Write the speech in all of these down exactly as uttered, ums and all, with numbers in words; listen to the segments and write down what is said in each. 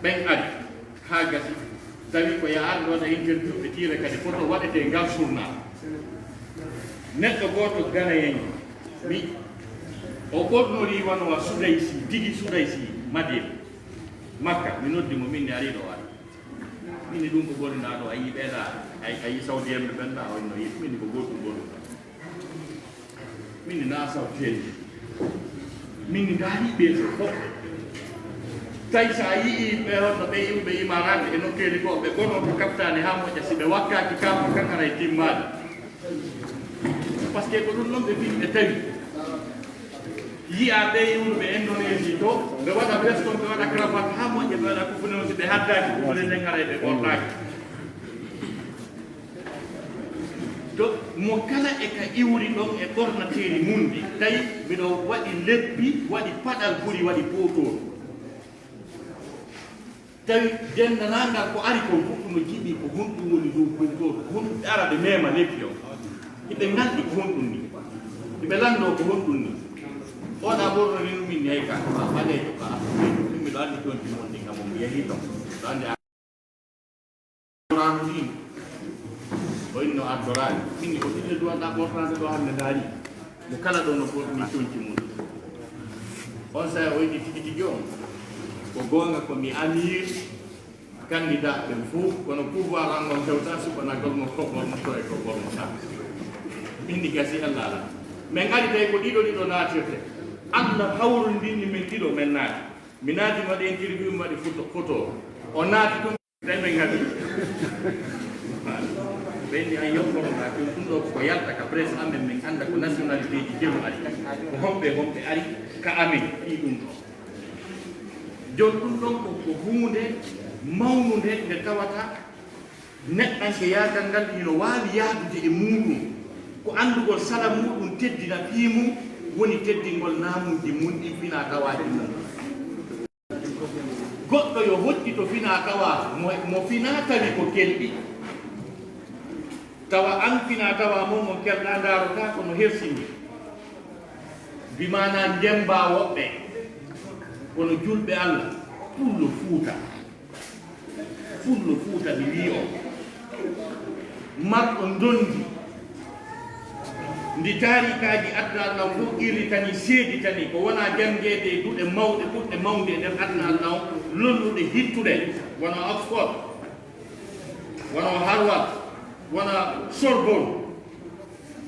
Ɓen ari haa gasi, tawi ko ya ar waɗa interview ɓe tiira kadi photo waɗetee ngal journal. Neɗɗo gooto Ganayen wi o ɓornorii wano wa Sudaysi, tigi Sudaysi Madina Makka. Mi noddi mo, min ne ari ɗo ari. Min ne ɗum ko ɓorniɗaa ɗo, a yii ɓeeɗa, a yii Saudien ɓe ɓen ɗa, o inno yii, min ne ko gootum ɓornuɗaa. Min ne naa Saudien. Min ne ndaari ɓe to fof. Tawi so a yii ɓe honno ɓe yimɓe Imaaraat e nokkeeli goo, ɓe ɓorno ko kaftani haa moƴƴa, si ɓe wakkaaki kaaba kan haray timmaali. Parce que ko ɗum ɗon ɓe fini ɓe tawi. Yiya ɓe yimɓe Indonésie to, ɓe waɗa veston, ɓe waɗa cravate haa moƴƴa, ɓe waɗa kufune on, si ɓe haddaaki kufune nden haray ɓe ɓornaaki. To mo kala e ka iwri ɗon e ɓornateeri mun ndi, tawi miɗo waɗi leppi, waɗi paɗal ɓuri, waɗi pootooru. Tawi denndaangal ko ari kon fof no jiɓi ko honɗum woni dow pootooru, ko honɗum ɓe ara ɓe meema leppi on. Hiɓe nganndi ko honɗum ni, hiɓe lanndoo ko honɗum ni. Oɗa ɓorno ni ɗum min ni hay ka, ka ɓaleejo ka, ɗum miɗo anndi toon timon ɗin kam, on mbiya hii ton. Miɗo anndi Alqur'aanu ɗin. O inno ardoraani. Min ko ɗiɗi duwanɗa ɓornaade ɗo hannde ndaari. Mo kala ɗo no ɓorni conci mum. On saya o yiɗi tigi tigi on. Ko goonga ko mi amir candidat ɓen fof, kono pouvoir an on hewta suɓanagol mo ko ɓornoto e ko ɓornota. Min ni gasi Allah ala. Min ari tawi ko ɗiɗo ɗiɗo naatirte. Allah hawrondinni min ɗiɗo min naati. Mi naati mi waɗi interview mi waɗi photo, photo. O naati ɗum. Ɓen ɓe ngati. Ɓen ni an yokkoroɗaa ɗum, ɗum ɗo ko yalta ka presse amen, min annda ko nationalité ji kelu ari. Ko homɓe, homɓe ari ka amen, fii ɗum ɗo. Jon ɗum ɗon ko, ko huunde mawnunde nde tawata neɗɗanke yaagal ngal hino waawi yahdude e muuɗum. Ko anndugol sala muuɗum teddina fii mum woni teddingol naamuuji mum ɗin fina tawaaji mum. Goɗɗo yo hoccito fina tawa mo, mo fina tawi ko kelɗi. Tawa an fina tawa mon on kelɗa ndaarota kono hersini. Bi maana njemba woɓɓe. Kono julɓe Allah, pullo Fuuta. Pullo Fuuta mi wii on. Marɗo ndondi. Ndi taarikaaji aduna Allah fof qirritani, seeditani, ko wona janngeede e duɗe mawɗe ɓurɗe mawnude e nder aduna Allah on, lolluɗe, hittuɗe, wano Oxford, wano Harvard, wano Sorbonne.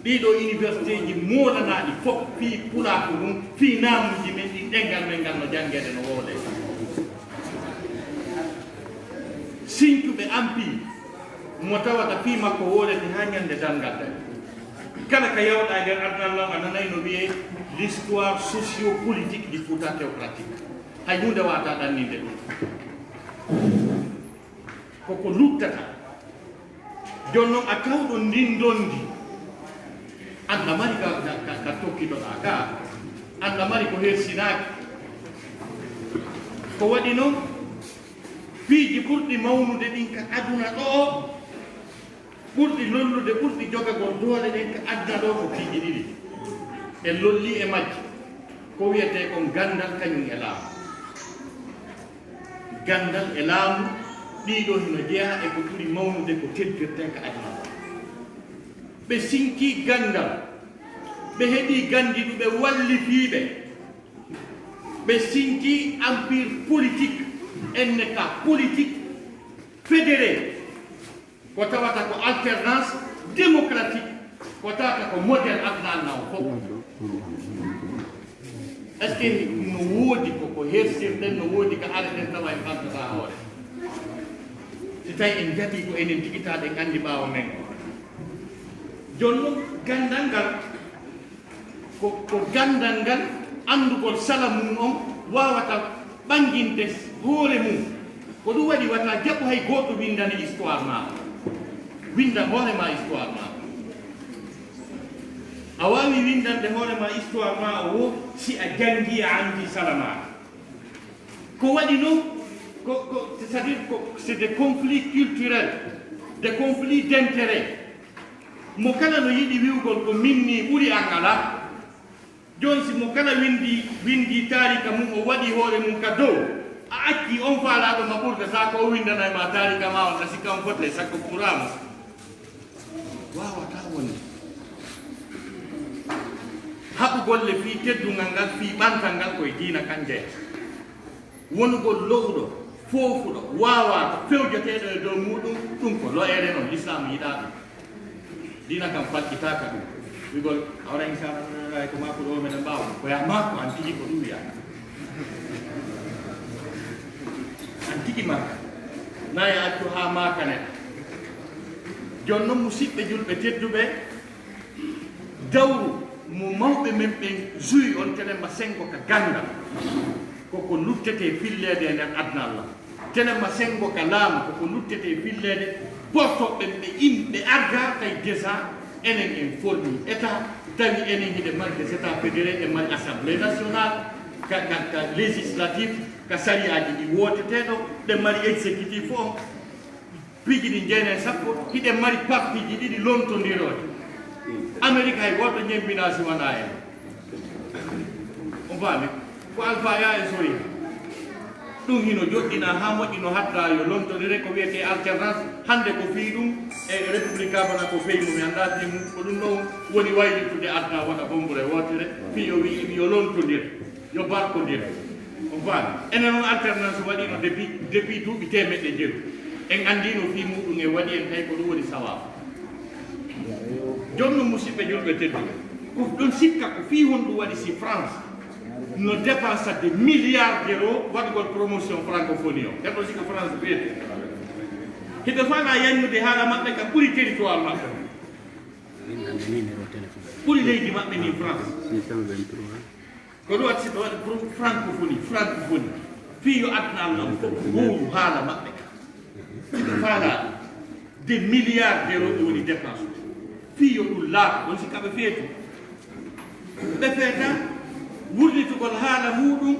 Ɗiɗo universitéji moolanaaɗi fof fii pulaaku mum, fii naamuuji men ɗin, ɗenngal men ngal no janngeede no woowde. Sincuɓe empire mo tawata fii makko woolete haa ñannde darngal dari. Kala ka yawɗa e nder aduna Allah a nanay no wiyee l'histoire socio-politique du Fouta théocratique. Hay huunde waata ɗanninde ɗum. Koko luttata. Jooni noon a tawɗo ndin ndondi. Annda mari ka, ka, ka, ka tokkitoɗaa ka. Annda mari ko hersinaaki. Ko waɗi noon, piiji ɓurɗi mawnude ɗin ka aduna ɗo, ɓurɗi lollude, ɓurɗi jogagol doole ɗen ka aduna ɗo ko piiji ɗiɗi. En lollii e majji. Ko wiyetee kon ganndal kañum e laamu. Ganndal e laamu, ɗiɗo hino jeyaa e ko ɓuri mawnude ko teddirten ka aduna o. Ɓe sinkii ganndal, ɓe heɓii ganndiɗuɓe wallifiiɓe, ɓe sinkii empire politique, enne ka politique fédéré. Ko tawata ko alternance démocratique, ko tawata ko modèle aduna aduna o fof. Est-ce que no woodi ko, ko hersirɗen, no woodi ko areten tawa en ɓamtataa hoore? Si tawi en jaɓii ko enen tigi tawa ɗen anndi ɓaawo men ko. Jooni noon, ganndal ngal ko, ko ganndal ngal, anndugol sala mum on waawata ɓannginde hoore mum. Ko ɗum waɗi wata jaɓu hay gooto winndane histoire ma. Winndan hoore ma histoire ma. A waawi winndande hoore ma histoire ma o wo si a janngii a anndi sala ma. Ko waɗi noon, ko, ko, c'est-à-dire ko, c'est des conflits culturels, des conflits d'intérêt. Mo kala no yiɗi wi'ugol ko min nii ɓuri an alaa. Jooni si mo kala winndi, winndi taarika mum, o waɗi hoore mum ka dow, A acci on faalaaɗo ma ɓurda, sa ko o windanay ma taarika ma on, a sikka on fotay sakko kuuraama. Waawata wonde. Haɓu golle fii teddungal ngal, fii ɓantal ngal, koye diina kan jeya. Wonugol lo'uɗo, foofuɗo, waawaaɗo, fewjeteeɗo e dow muuɗum, ɗum ko lo'ere non, Lislaamu yiɗaa ɗum. Diina kan falkitaaka ɗum. Wigol, awra inshallah, ko maako ɗo meɗen mbaawa. Ko ya maako an tigi ko ɗum wiya. An tigi maaka. Na ya accu haa maaka neɗɗo. Jooni non, musiɓɓe julɓe tedduɓe, dawru mo mawɓe men ɓen juyi on, telen ma senngo ka ganndal. Ko ko luttetee filleede e nder aduna Allah. Telen ma senngo ka laamu, ko ko luttetee filleede portoɓe ɓe in-, ɓe arda kay déjà enen en formi État, tawi enen hiɗen mari des États fédérés, en mari Assemblée nationale, ka, ka, ka législatif, ka sariyaaji ɗi wooteteeɗo, ɗen mari exécutif on. Piiji ɗi jeenay sappo, hiɗen mari partiiji ɗiɗi lontondirooɗi. Amerik hay gooto ñemmbinaa si wanaa en. On faami? Ko Alfa Yaa e Sori. Ɗum hino joɗɗinaa haa moƴƴi no hatta yo lontondire ko wiyetee alternance. Hannde ko fii ɗum e République Gabana ko fii mum, mi anndaa fii mum, ko ɗum ɗon woni waylitude aduna waɗa bombure wootere, fii yo wi'i yo lontondir. Yo barkondir. On faami? Enen on alternance waɗiino depuis, depuis duuɓi teemeɗɗe jeeɗiɗi. En anndiino fii muuɗum en waɗi en tawi ko ɗum woni sawaabu. Jooni non musiɓɓe julɓe tedduɓe, ko ɗon sikka ko fii honɗum waɗi si France no dépensa des milliards d'euros waɗugol promotion francophonie o. Ɓen ɗon sikka France feetu. Hiɓe faalaa yannude haala maɓɓe ka ɓuri territoire maɓɓe. Ɓuri leydi maɓɓe ni France. Ko ɗum waɗi si ɓe waɗi pour francophonie, francophonie. Fii yo aduna Allah on fof wowlu haala maɓɓe ka. Si ɓe faalaa ɗum, des milliards d'euros ɓe woni dépense. Fii yo ɗum laato, on si kaɓe feetu. Ɓe feeta wurnitugol haala muuɗum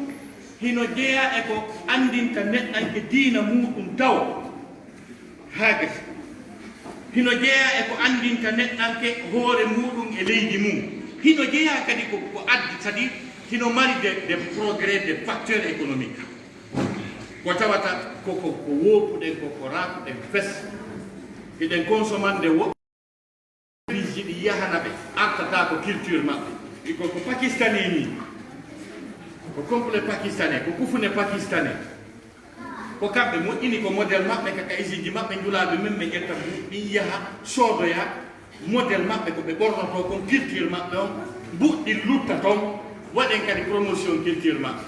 hino jeyaa e ko anndinta neɗɗanke diina muuɗum tawo. Haa gasi. Hino jeyaa e ko anndinta neɗɗanke hoore muuɗum e leydi mum. Hino jeyaa kadi ko, ko addi, c'est-à-dire hino mari des, des progrès, des facteurs économiques. Ko tawata ko, ko, ko woopuɗen, ko, ko raakuɗen fes. Hiɗen consomande wo-, piiji ɗi yahana ɓe, artata ko culture maɓɓe. Iko ko Pakistanais ni, ko complet pakistanais, ko kufune pakistanais. Ko kamɓe moƴƴini ko modèle maɓɓe ka, ka usine ji maɓɓe njulaaɓe men, ɓe ƴetta ɗin yaha soodoya modèle maɓɓe ko ɓe ɓornotoo kon, culture maɓɓe on, mbuɗɗin lutta ton, waɗen kadi promotion culture maɓɓe.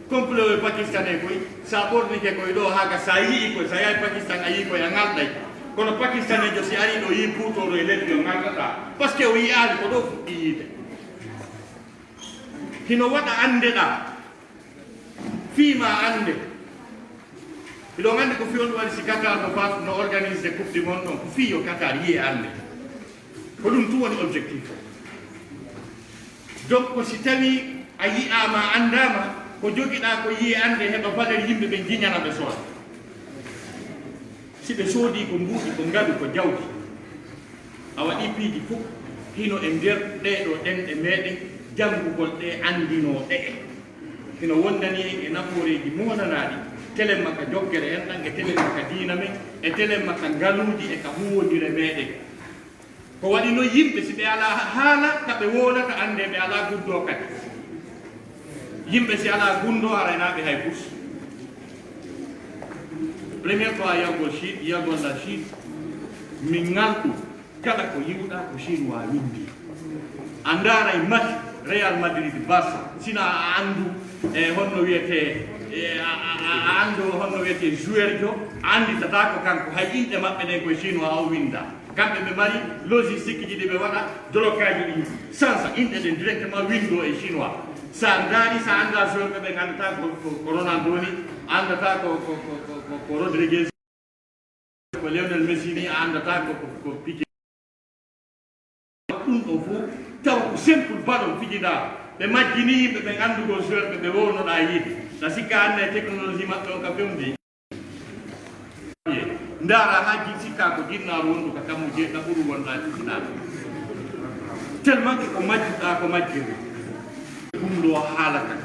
Complet o e Pakistanais koy, sa ɓornike koy ɗo haa ga, sa yi'i koy, sa yahi Pakistan a yi'i koy a ŋalɗay. Kono Pakistaneejo si arii ɗo yi'i puutooro e leddi o ŋalɗataa, parce que o yi'aali ko ɗo fuɗɗii yiide. Hino waɗa anndeɗaa. Fii ma annde. Hiɗon anndi ko fii on ɗum waɗi si Qatar no fat-, no organiser coupe du monde on, ko fii yo Qatar yi'e annde. Ko ɗum tun woni objectif o. Donc, ko si tawii a yi'aama, a anndaama, ko jogiɗaa ko yi'e annde, heɓa valeur yimɓe ɓen jiñana ɓe sooda. Si ɓe soodii ko mbuuɗi, ko ngalu, ko jawdi, a waɗii piiji fof, hino e nder ɗee ɗoo ɗemɗe meeɗen, janngugol ɗee, anndinoo ɗee. Hino wondani en e nafooreeji moonanaaɗi, telemma ka jokkere enɗan, e telemma ka diina men, e telemma ka ngaluuji, e ka huuwondire meeɗen. Ko waɗi non yimɓe, si ɓe alaa haala ka ɓe wowlata, anndee ɓe alaa gundoo kadi. Yimɓe si alaa gundoo, haray naa ɓe hay fus. Première fois yahgol Chine, yahgol la Chine, min ŋalɗu kala ko yi'uɗaa ko Chinois winndi. A ndaaray match Real Madrid, Barça, sina a anndu e honno wiyetee, e a, a, a, a anndu honno wiyetee joueur jo, a annditataa ko kanko, hay inɗe maɓɓe ɗen koye Chinois o winndaa. Kamɓe ɓe mari logistique ji ɗi ɓe waɗa, jolokaaji ɗi sansa inɗe ɗen directement winndoo e Chinois. Sa ndaari, sa anndaa joueur ɓe, ɓe nganndataa ko, ko, ko Ronaldo ni, a anndataa ko, ko, ko, ko, ko, ko Rodriguez, ko Lionel Messi ni, a anndataa ko, ko, ko Piqué. Ɗum ɗo fof tawa ko simple ballon fijidaa. Ɓe majjini yimɓe ɓen anndugol joueur ɓe, ɓe wownoɗaa yiide. Na sikka anne e technologie maɓɓe on ka fewndi. Ndaara haa jin sikkaa ko jinnaaru wondu ka kammu jeeɗa ɓuru wonɗaa fitinaaɗo. Tellement que ko majjuɗaa ko majjirde. Ɗum ɗo haalata.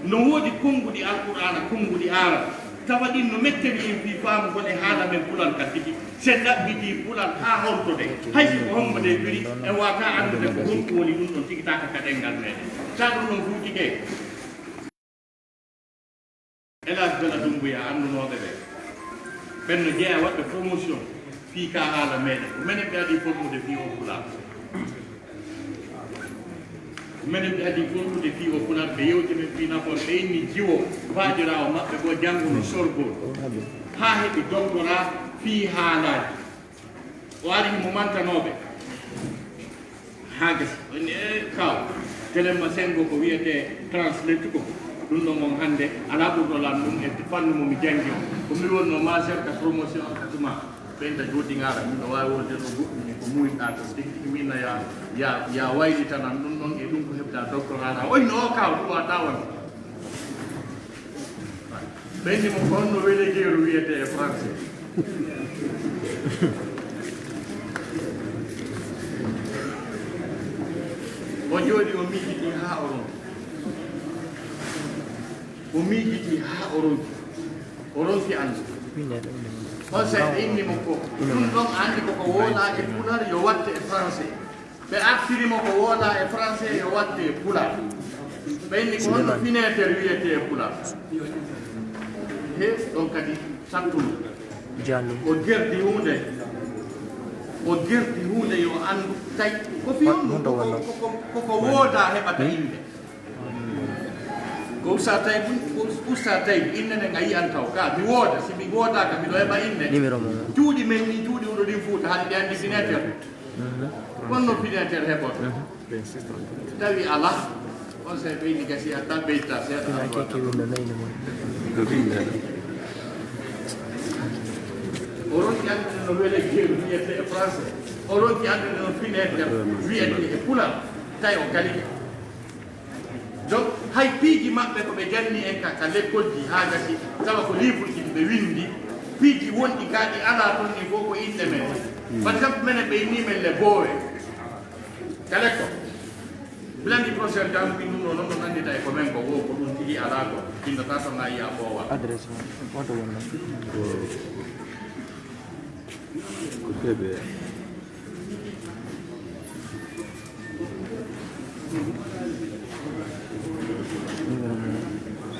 No woodi konnguɗi Alqur'aana, konnguɗi Aarab, tawa ɗin no mettani en fii faamugol e haala men Pulal ka tigi. Si en ɗaɓɓitii Pulal haa honto de, hay si ko hombo de ɓuri, en waawataa anndude ko honɗun woni ɗun ɗon tigi taka ka ɗemngal meɗen. Sa ɗun ɗon fuuti ke. Elhadj Bella Doumbouya, anndunooɓe ɓe, ɓen no jeyaa waɗɓe promotion fii ka haala meɗen. Ko menen ɓe adii fonnude fii oo Pulal. Ko menen ɓe adii fonnude fii oo Pulal, ɓe yewti men fii nafoore, ɓe inni jiwo baajiraawo maɓɓe goo jannguno Sorbonne, haa heɓi doctorat fii haalaaji. O ari himo mantanooɓe. Haa gasi. O inni, "Eh, kaaw, Telemma Senghor ko wi'etee translate ko. Ɗun ɗon on hannde, alaa ɓurɗo lan ɗun e fannu mo mi janngi on. Ko mi wonnoo master ka promotion ka tuma." Ɓen ta jooɗi ŋaara, miɗo waawi wonde ɗo goɗɗum, ko muuyɗaa ko tigi tigi, mi inna ya, ya, ya waylitanan ɗun ɗon e ɗun ko heɓɗaa doctorat ɗaa. O inni, "O kaaw, ɗun waawataa wonde." Ɓe inni mo, "Ko honno welegeeru wi'etee e français?" O jooɗi, o miijitii haa o ronki. O miijitii haa o ronki. O ronki anndude. On saa'i ɓe inni mo ko, "Ɗun ɗon anndi ko ko wooɗaa e Pulal yo watte e français." Ɓe artiri mo ko wooɗaa e français yo watte e Pulal. Ɓe inni, "Ko honno fineeter wi'etee e Pulal?" He, ɗon kadi sattuno. Jaalu. O gerdi huunde. O gerdi huunde yo anndu. Tawi ko fii honɗun ko, ko, ko, ko woodaa heɓata innde. Ko Usta Tawi, ko Usta Tawi, innde nden a yi'an taw. Ka mi wooda, si mi woodaaka, miɗo heɓa innde. Numéro mo. Cuuɗi men ni, cuuɗi huɗo ɗin Fuuta, hade ɓe anndi fineeter. Honno fineeter heɓoto? Tawi alaa. On saa'i ɓeydi gasi, a taa ɓeyta seeɗa. Ina keke winndo nayi no mo. O ronki anndude no welegeeru wi'etee e français. O ronki anndude no fineeter wi'etee e Pulal. Tawi o kalike. Donc, hay piiji maɓɓe ko ɓe janni en ka, ka lekkolji haa gasi, tawa ko livreji ɗi ɓe winndi, piiji wonɗi ka ɗi alaa ton ɗin fow ko inɗe men. Par exemple, menen ɓe inni men le Bowe. Ka lekkol. Bilanɗi professeur Dam ɗin ɗun ɗoo non, non anndita e ko men ko wo, ko ɗun tigi alaa ko. Inndotaa ton a yi'a Bowa. Adresse o, hoto wonno? Ko P B A.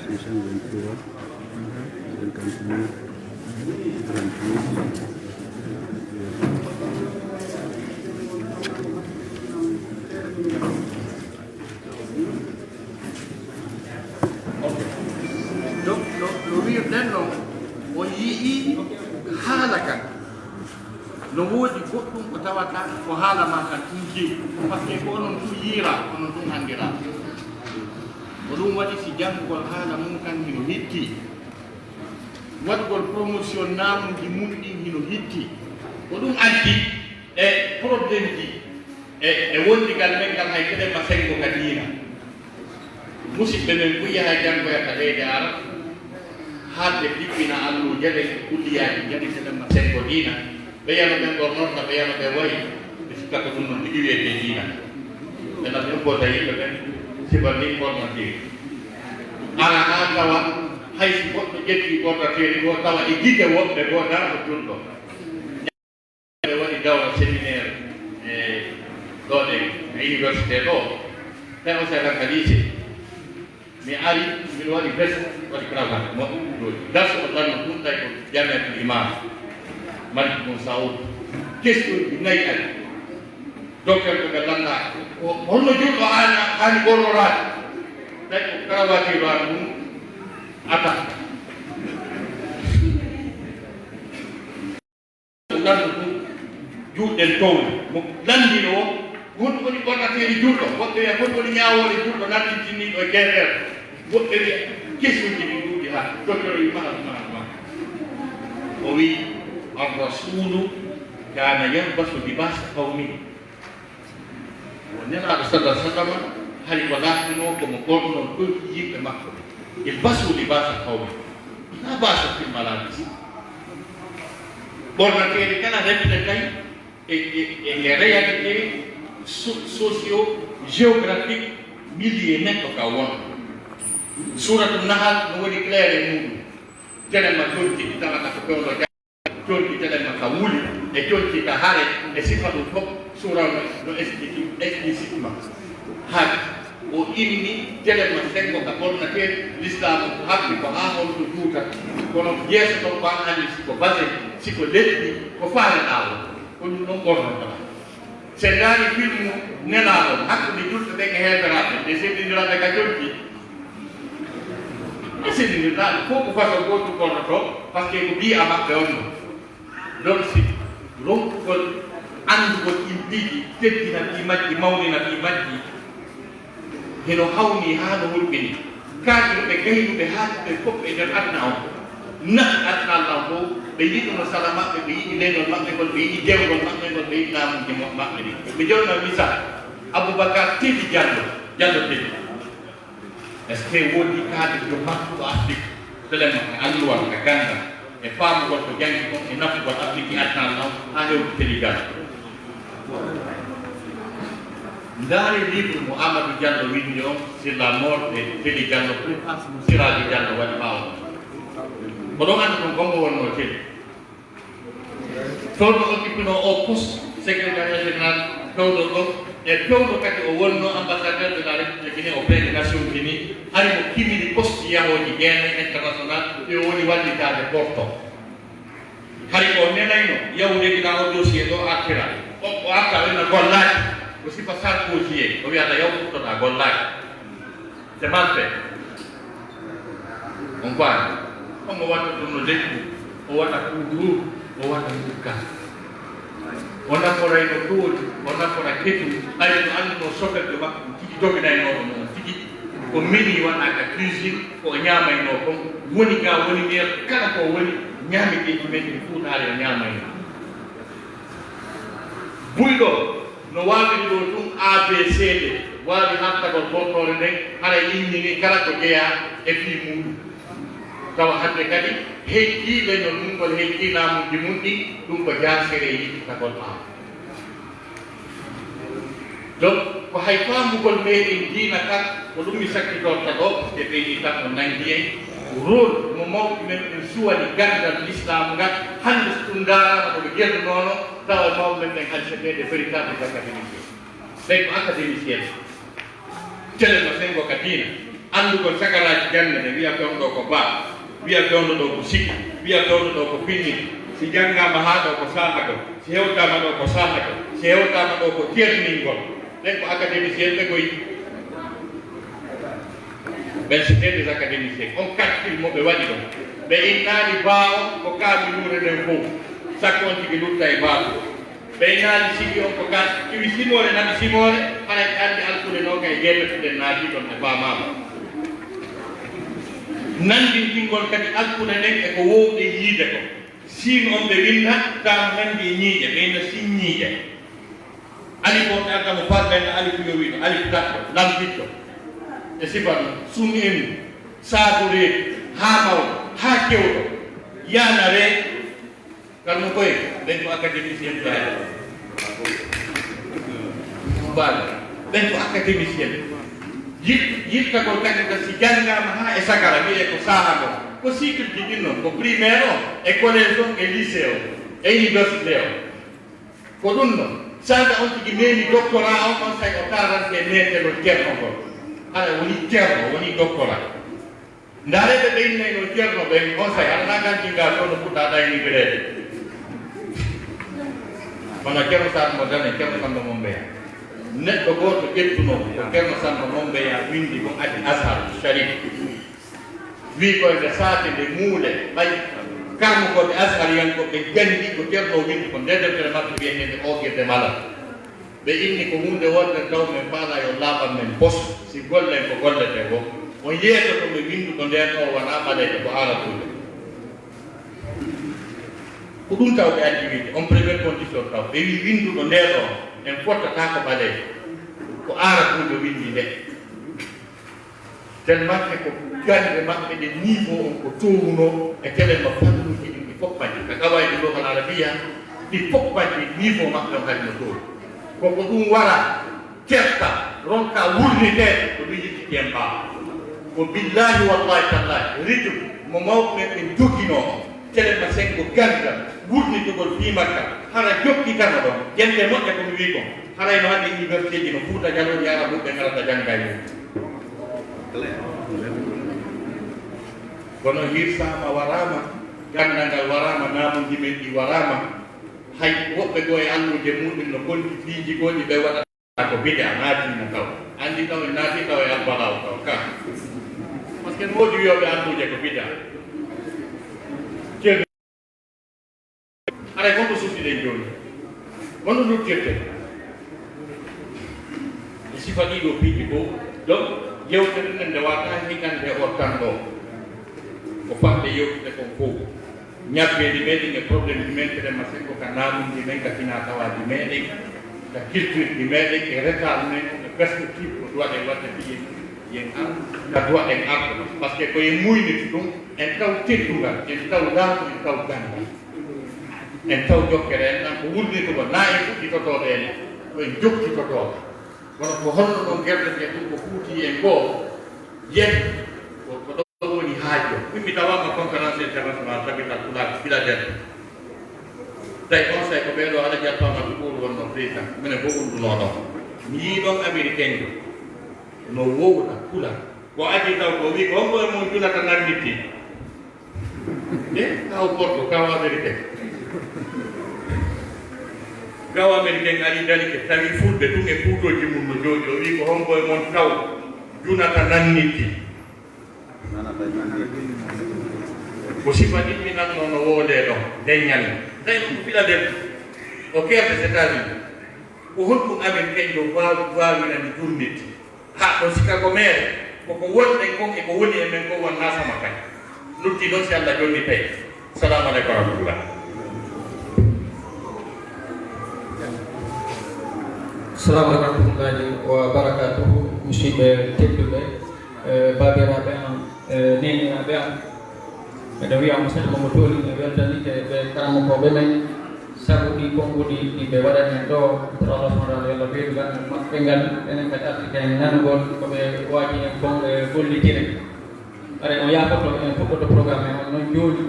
Six cent vingt-trois, cinquante-neuf, trente-huit. Ok. Donc, no, no wi'irɗen non, on yi'ii haala kan. No woodi goɗɗum ko tawata ko haala maa kan tun jeyi. Parce que ko onon tun yi'iraa, onon tun anndiraa. Ko ɗum waɗi si janngugol haala mun kan hino hitti. Waɗugol promotion naamuuji mun ɗin hino hitti. Ko ɗum addi e problème ji e, e wondigal men ngal hay Telemma Senngo ka diina. Musidɓe men buy yaha janngoya ka leyɗe Arab, haalde ɗiɓɓina alluuje ɗen, kulliyaaji ɗin, Telemma Senngo diina. Ɓe yano ɓen ɓornorta, ɓe yano ɓe wayi, ɓe sikka ko ɗum non tigi wiyetee diina. Ɓe natti ɗum ko tawi ɓe ɓen sifa ndin ɓornotiri. Ara haa tawa hay si goɗɗo ƴetti ɓornateeri goo tawa e gite woɓɓe goo darto julɗo. Ɓe waɗi dawra séminaire e ɗo ɗe e université ɗo. Tawi on seeɗa ka lycée. Mi ari, mbiɗo waɗi veste, waɗi cravate, moƴƴi ɗo. Darso o lanno ɗum tawi ko Jamiatul Imam. Malik Bun Saud. Question ji nayi ari. Docteur ko ɓe lanna, ko honno julɗo haani, haani ɓornoraade? Tawi ko cravate ran ɗum ata. Lanndo ɗum juuɗe ɗen towde. Mo lanndino o, honɗum woni ɓornateeri julɗo? Woɓɓe wi'a, honɗum woni ñaawoore julɗo nanndintinniiɗo e G F R? Woɓɓe wi'a, kesuuji ɗi ɗuuɗi haa. Docteur o wi'i, maha, maha, maha. O wi'i, "Ar-rasulu kana yalbasu libasa qawmihi." O Nelaaɗo sallallahu alaihi wasallam, hari ko laatinoo ko mo ɓornoo ɗoyki yimɓe makko ɓe. Ilbasu libasa qawmi. La basa fil malabis. Ɓornateeri kala reflète e, e, e, e réalité so-, socio-géographique milieu neɗɗo ka won. Suuratu Nahal no woni claire e muuɗum. Telen ma conci, tawata ko pewlo janngo, conci telen ma ka wuli, e conci ka hare, e sifa ɗum fof, suura no, no explique, explicitement. Hare, o inni telen ma senngo ka ordinateur, l'islam ko habbi ko haa holto juuta. Kono yeeso ton ko an anndi si ko basen, si ko leɗɗi, ko faaleɗaa o. Ko ɗum ɗon ɓornoto. Sen ndaari filmu Nelaaɗo hakkunde julɓe ɓen e heeferaaɓe, ɓe senndindiraaɓe ka conci. Ɓe senndindiraaɓe fof ko façon gootum ɓornoto, parce que ko biya maɓɓe on ɗon. Donc, si ronkugol anndugol ɗin piiji, teddina ɗi majji, mawnina ɗi majji, hino hawni haa no hulɓini. Kaaɗirɓe gaynuɓe haaɗuɓe fof e nder aduna on. Naɓi aduna Allah on fof, ɓe yiɗuno sara maɓɓe, ɓe yiɗi leñol maɓɓe ngol, ɓe yiɗi dewgol maɓɓe ngol, ɓe yiɗi laamuuji mo-, maɓɓe ɗin. Mi jonna misal, Abubakar Tedi Jallo, Jallo Tedi. Est-ce que woodi kaaɗirɗo makko ɗo Afrik? Telen ma ka alluwal, ka ganndal, e faamugol ko janngi kon, e nafugol Afrik e aduna on, haa hewti Tedi Jallo. Ndaari livre mo Amadou Diallo winndi on, sur la mort de Tedi Jallo, préface mo Siraji Diallo waɗi ɓaawo. Ko ɗon anndi kon, kon mo wonnoo Tedi. Fewndo occupinoo o poste secrétariat général fewndo ɗo, e fewndo kadi o wonnoo ambassadeur de la République de Guinée auprès des Nations Unies, hari mo kimini poste yahooji jeene international, ɓe woni wallitaade Porto. Hari o nenayno yahude gila o dossier ɗo artira. O, o arta o ina gollaaki. Ko sifa Sarkozy en, o wiyata yaw ɓurtoɗaa gollaaki. C'est mal fait. On faami? On mo watta ɗum no leƴƴi, o waɗa kuuduuru, o waɗa ndugga. O naforayno ɗooli, o nafora ketu, hay no annduno sokirjo makko ɗum tigi dominaynooɗo mo on tigi. Ko mini waɗa ka cuisine, ko o ñaamaynoo kon, woni ga woni meer, kala ko woni, ñaameteeji men ɗi fuutaare o ñaamayno. Buyɗo no waawiri ɗo ɗum A B C D, waawi hattagol bontoore nden, hara inni ni kala ko jeyaa e fii muuɗum. Tawa hannde kadi hejjiiɓe no ɗum ngol hejjii laamuuji mum ɗin, ɗum ko jaasere yiɗitagol ɓaawo. Donc, ko hay faamugol meɗen diina kan, ko ɗum mi sakkitorta ɗo, parce que ɓeydi tan o nangi en. Rôle mo mawɓe men ɓen suwani ganndal l'islam ngal, hannde so ɗum ndaarama no ɓe gerdunoono, tawa mawɓe men ɓen hay c'était des véritables académiciens. Ɓen ko académicien. Telen ma senngo ka diina. Anndugol sagaraaji jannde ne, wiya fewndo ɗo ko ba, wiya fewndo ɗo ko siki, wiya fewndo ɗo ko pinni. Si janngaama haa ɗo ko saahago, si hewtaama ɗo ko saahago, si hewtaama ɗo ko ceerningol. Ɓen ko académicien ɓe koy. Ɓen c'était des académiciens. On calcul mo ɓe waɗi ɗon. Ɓe innaali baa on ko kaamiluure nden fof. Sakko on tigi lutta e baa ɗum. Ɓeynaali sigi on ko gas, iwi simoore, naɓi simoore, hara ɓe anndi alkule nooka e jeetati ɗen naati ɗon, ɓe faamaama. Nanndintingol kadi alkule ɗen e ko woowɗen yiide ko. Siin on ɓe winnda, taano nanndi e ñiiƴe, ɓe inna siin ñiiƴe. Alif on ɓe adda mo par ɓen, alif yo wiino, alif daɗɗo, lambiɗɗo. E sifa ɗum, sun en, saadu reedu, haa mawɗo, haa kewɗo, yaana ree, Karno koye, ɓen ko académicien ɓe. Bal, ɓen ko académicien. Yit-, yittagol kadi ko si janngaama haa e sagara, wiyee ko saaha ngo. Ko cycle ji ɗin non, ko primaire o, e collège o, e lycée o, e université o. Ko ɗum non, saaga on tigi memi doctorat on, on say o tarante meetelo ceerno ngol. Hara woni ceerno, woni doctorat. Ndaaree ɓe ɓe innayno ceerno ɓen, on say, aɗa naagantinga ɗo no fuɗɗa ɗaynibireede. Kono Ceerno Saadu Mo Dane, Ceerno Samba Mombeya. Neɗɗo gooto ƴettuno ko Ceerno Samba Mombeya winndi ko Adi Ashar Sharif. Wii koye nde saate nde muule, ɓay karmukooɓe Ashariyankoɓe ɓe janndi ko Ceerno winndi ko nde deftere maɓɓe wiyeteende Oogirde Malal. Ɓe inni ko huunde wonde taw men faalaa yo laaɓan men pos, si gollen ko golletee ko. On yeeyata ko ɓe winnduɗo ndeen ɗoo wonaa ɓaleejo, ko aarabuujo. Ko ɗum taw ɓe addi wiide, on première condition taw. Ɓe wii winnduɗo ndee ɗoo, en fottataa ko ɓaleejo, ko aarabuujo winndi nde. Tellement que ko jannde maɓɓe ɗe niveau on ko towuno e telen ma fannuuji ɗin ɗi fof majji. Ka qawaayidi lughal arabiyya ɗi fof majji niveau maɓɓe on kadi no towi. Ko ko ɗum wara terta ronka wurniteede ko ɗum yiɗi ɗiyen mbaawa. Ko billahi wallahi tallahi, ritu mo mawɓe men ɓen joginoo on, Télé Masengo ganngal, wurnitugol fii makka, hara jokkitano ɗon, jennde moƴƴa ko mi wii kon, haray no hannde universitéeji no Fuuta Jaloo ɗi Arabuɓe ɓen arata jannga e mum. Kono hirsaama waraama, ganndal ngal waraama, naamuuji men ɗi waraama, hay woɓɓe goo e alluuje muuɗum no kondi piiji goo ɗi ɓe waɗa. Ko bida naati na taw. Anndi taw en naati taw e albalaw taw ka. Parce que no woodi wiyooɓe alluuje ko bida. Ceerno, aray, honto suddiɗen jooni? Honto luttirte? E sifa ɗiɗo piiji fof, donc, yewtere nden nde wata hikande o tan ɗo. Ko fande yewtude kon fof. Ñabbeeli meɗen e problème ji men, Télé Masengo, ka naamuuji men, ka finaa-tawaaji meɗen, ka culture ji meɗen, e retard men, e perspective ko duwaɗen waɗde fii yen an, ka duwaɗen arde. Parce que ko en muyniti ɗum, en taw teddungal, en taw laamu, en taw ganndal, en taw jokkere en ɗan ko wurnitugol, na en fuɗɗitotooɗo en, ko en jokkitotooɓe. Kono ko honno ɗon gerde ɗe ɗum ko huuti en goo, yen ko, ko ɗo woni haaju. Min mi tawaama conférence internationale Tabital Pulaar Philadelphie. Tawi on say ko ɓee ɗo Alaji Alfa Madu Ɓoolu wonno président, minen fof wondunoo ɗon. Mi yii ɗon Américain jo, no wowla Pulaar. Ko adii taw ko wii ko hombo e mon julata nannitti. E kaw gorko, kaw Américain. Kaw Américain ari dari ke tawi fulɓe tun e puutooji mum no jooɗi. O wii ko hombo e mon taw junata nannitti. Ko sifa ɗimminanno no woodee ɗo, nden ñande. Tawi ɗum ko Philadelphie. O keerde États-Unis. Ko honɗum Américain jo waawi, waawirani jurnit? Ha, ɗo Chicago meere, koko wonɗen kon e ko woni e men kon wonnaa sama kay. Lutti ɗon si Allah jonni tawi. Salaamu aleykum wa rahmatullah. Salaamu aleykum wa rahmatullahi wa barakatuhu. Musidɓe tedduɓe, eh, baabiraaɓe am, eh, neeniraaɓe am. Miɗo wiya on saɗi ko mo tooni e weltanike ɓe karamokooɓe men, sabu ɗi konnguɗi ɗi ɓe waɗani en ɗo, toro Allah subhanahu wa taala yo Allah ɓeydu ganndal maɓɓe ngal, enen kadi arti kay nanugol ko ɓe waaji en kon e gollitire. Are on yaafoto en fuɗɗoto programme en on noon jooni.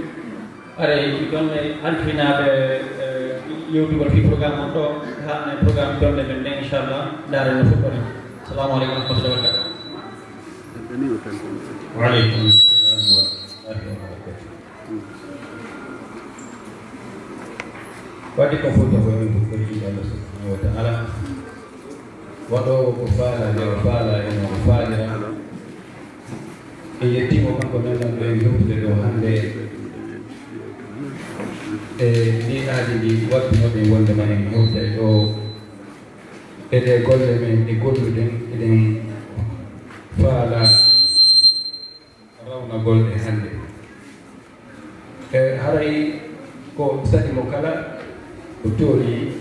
Are ɗi ɗon e halfinaaɓe, eh, yewtugol fii programme on ɗo, haɗna e programme jonde men nden, inchallah, ndaaren no fuɗɗoren. Salaamu aleykum wa rahmatullahi wa barakatuh. Wa aleykum salam wa rahmatullahi wa barakatuh. Wadde ko fota ko en ko koyɗi Allah subhanahu wa ta'ala. Waɗoowo ko faala nde o faala e no o faalira. En yettiimo kanko nanɗanɗo en hewtude ɗo hannde. E ndii aadi ndi waɗtunoɗen wonde ma en hewta e ɗo. E ɗe golle men ɗe golluɗen, eɗen faala rawnagol ɗe hannde. E haray ko saɗi mo kala ko toori,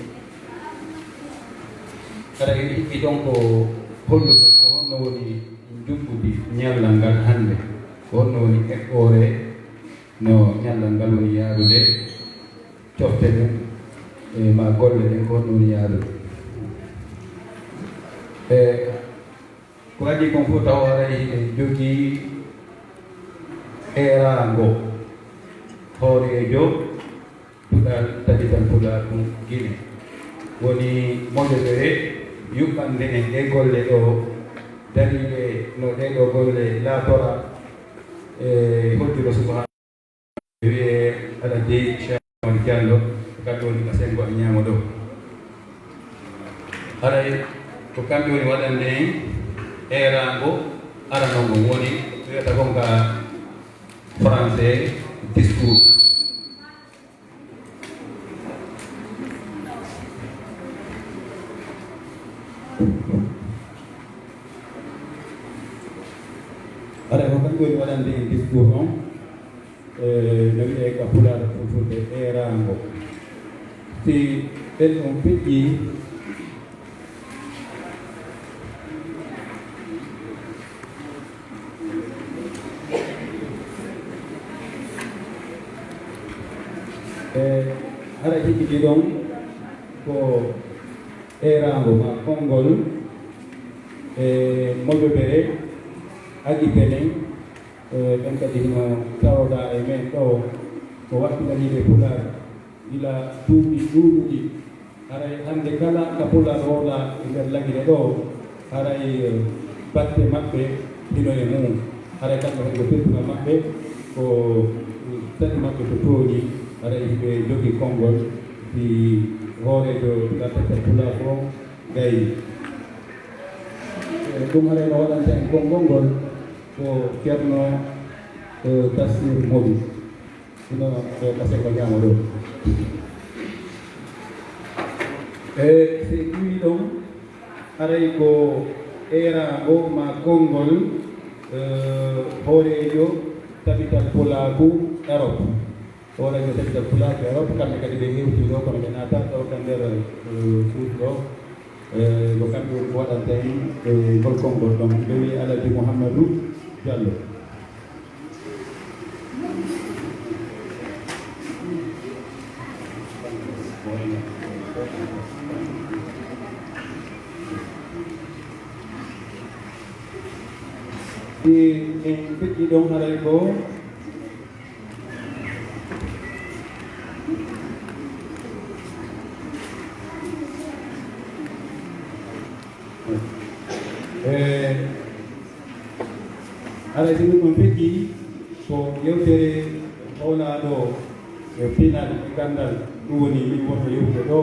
haray hikki ɗon ko hollugol ko honno woni njuɓɓudi ñallal ngal hannde, ko honno woni eɓɓoore no ñallal ngal woni yaarude, cofte ɗen, e ma golle ɗen, ko honno woni yaarude. E Ko adii kon fof taw haray hiɗen jogii eeraango hooreejo Duɗal Tabital Pulaar ɗum Gine. Woni moƴƴere yuɓɓande en ɗee golle ɗo, dariiɗe no ɗee ɗoo golle laatora e hoddiro subhaana. Wiyee Alhaji Cheikh Omar Diallo, ko kamɓe woni ka senngo e ñaamo ɗo. Haray ko kamɓe woni waɗande en eeraango aranoo ngon, woni wiyata kon ka français discours. Haray ko kamɓe woni waɗande en discours on. E, no wiyee ka Pulaar fulfulde eeraango. Si ɓen on feƴƴii, e, hara hikki ɗon ko eeraango ma konngol e moƴƴere Agi penen, eh, ɓen kadi hino tawoɗaa e men ɗoo, ko wattidaniiɓe Pulaar gila duuɓi ɗuuɗuɗi. Haray hannde kala ka Pulaar woodaa e nder Lagine ɗoo, haray, eh, batte maɓɓe hino e mum. Haray kamɓe kadi ko teddungal maɓɓe, ko taƴi maɓɓe ko tooñi, haray hiɓe jogii konngol, si hooreejo Pulaar Pulaar ko gayni. Eh, ɗum haray no waɗanta en konngol ngol ko Ceerno, eh, Tafsir Moodi. Hino ɗo ka senngo ñaamo ɗo. E si ƴuwi ɗon, haray ko eeraango ma konngol, eh, hooreejo Tabital Pulaaku Erop. Hooreejo Tabital Pulaaku Erop, kamɓe kadi ɓe hewtii ɗo, kono ɓe naataani ɗo ka nder, eh, suudu ɗo. Eh, ko kamɓe woni ko waɗanta en, eh, ngol konngol ɗon. Ɓe wi'i Alhaji Mouhamadou Diallo. Si en feƴƴi ɗon haray ko, eh, Haray si ɗum ɗon feƴƴi, ko yewtere hoolaaɗo e pinal e ganndal, ɗum woni min wonɗo yewtude ɗo,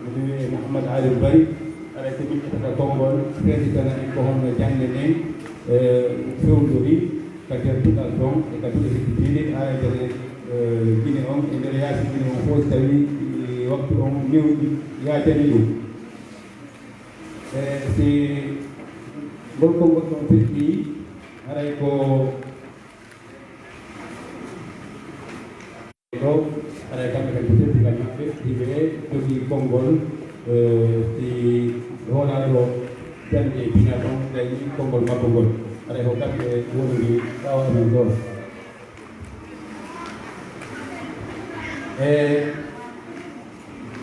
miɗo wiyee Mouhammad Alin Bari. Haray ko min ƴettata konngol, feewnditana en ko honno jaŋde nden, e, fewndori ka gertugal ton e ka duɗe hedditiiɗe, haa yettere, e, Gine on, e nder yaasi Gine on fof, si tawii, e, waktu on newni, yaajani ɗum. E, si ngol konngol ɗon feƴƴi, haray ko ɗo, haray kamɓe kadi ko teddingal maɓɓe, yimɓe ɓe jogii konngol, e, si hoolaaɗo jaŋde e pinal on, gayni konngol makko ngol. Haray ko kamɓe woni ɓaawo amen ɗo. E,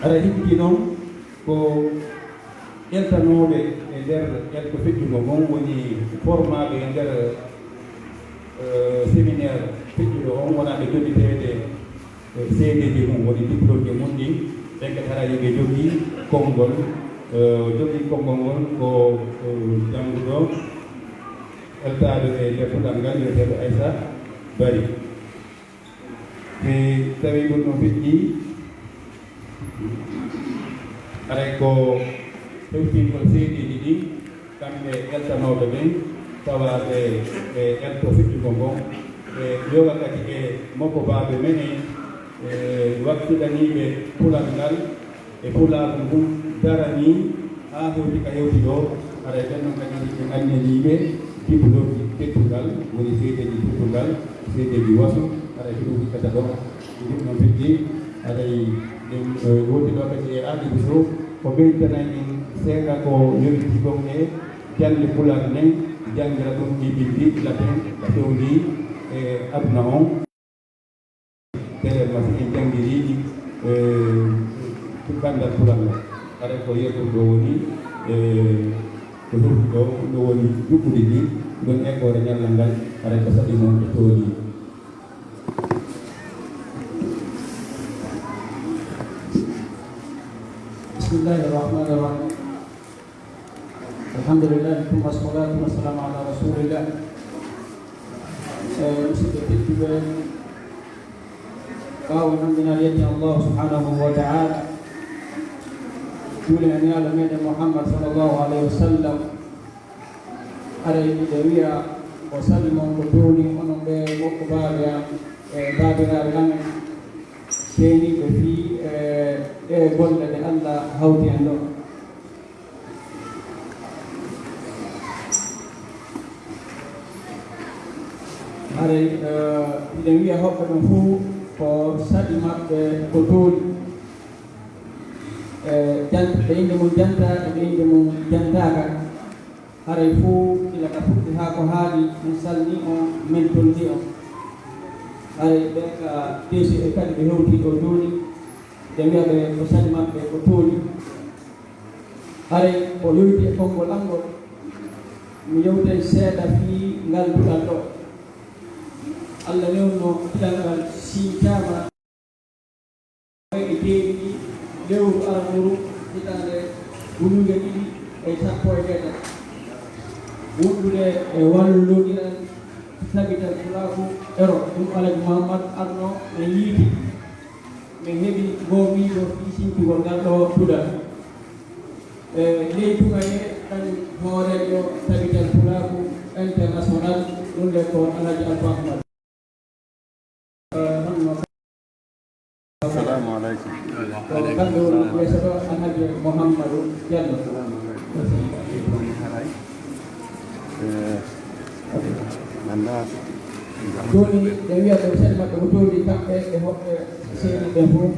haray hikki noon, ko ƴeltanooɓe e nder ƴelto feƴƴungo ngon woni formaaɓe e nder, eh, séminaire feƴƴuɗo on, wonaa ɓe jonniteede, eh, seedeeji mum, woni diplômeji mum ɗin, ɓen kadi haray yo ɓe jogii konngol, eh, jogii konngol ngol ko, eh, jannguɗo ƴeltaaɗo e nder puɗal ngal, wiyeteeɗo Aysa Bari. Si tawii ɗum no feƴƴi, haray ko hewtingol seedeeji ɗin, kamɓe ƴeltanooɓe ɓen, tawaaɓe e ƴelto feƴƴungo ngon, e yoga kadi e mokobaaɓe men en, e wattidaniiɓe puɗal ngal, e pulaagu ngun daranii haa hewti ka hewti ɗoo, haray ɓen non kadi ɓe anndanii ɓe diplômeji teddungal, woni seedeeji teddungal, seedeeji wasu, haray ko ɗum hikkata ɗoo. Ɗum ɗon feƴƴi, haray ɗum, eh, wonti ɗoo kadi e aadi so ko ɓeydanay en seeɗa ko yowiti kon e jannde pulaar nden, janngira ɗum ɗi bindi latin fewndi e aduna on. Tele ma si en janngirii ɗi, eh, ganndal pulaar ngal. Haray ko yettol ɗo woni, eh, ko hewti ɗo, ɗum ɗo woni juɓɓudi ndi, ɗon ekkoore ñallal ngal, haray ko saɗi noon ɓe tooni. بسم الله الرحمن الرحيم. الحمد لله، ثم الصلاة والسلام على رسول الله. Eh, musidɓe tedduɓe, ɓaawo nandinaade yetti Allah subhanahu wa ta'ala, juule e nelaɗo meɗen Muhammad sallallahu alayhi wa sallam, haray miɗo wiya ko saɗi mon ko tooni onon ɓe mokko baaɓe am e baabiraaɓe amen, seeniiɓe fii, eh, ɗee golle ɗe Allah hawti en ɗoo. Haray, eh, miɗen wiya hoɓɓe ɓen fof ko saɗi maɓɓe ko tooni. Eh, jant-, ɓe innde mum jantaa e ɓe innde mum jantaaka. Haray fof gila ka fuɗɗi haa ko haaɗi, min salmini on, min tolni on. Haray ɓe ka D C E kadi ɓe hewtii ɗoo jooni, ɓe wiya ɓe ko saɗi maɓɓe ko tooni. Haray ko yowitii e konngol am ngol, Mi yewtay seeɗa fii ngal duɗal ɗoo. Allah newno duɗal ngal sincaama e jeeɗiɗi lewru aranuru hitaande ujunere ɗiɗi e sappo e jeetati. Wondude e wallondiral Tabital Pulaaku Europe, ɗum Alhaji Muhammad Arno, min yiiti, min heɓi ngoo miijo fii sincugol ngal ɗoo duɗal. E ley tuma he kañum hooreejo Tabital Pulaaku International, ɗum le ko Alhaji Alfa Ahmad. Eh, hono Assalamu alaikum. Ko kamɓe woni yeeso ɗo, Alhaji Mouhammadou Diallo. Eh, nanda. Jooni, ɓe wiya ɓe seeɗa maɓɓe ko toodi kamɓe e hoɓɓe seeni ɓe fof.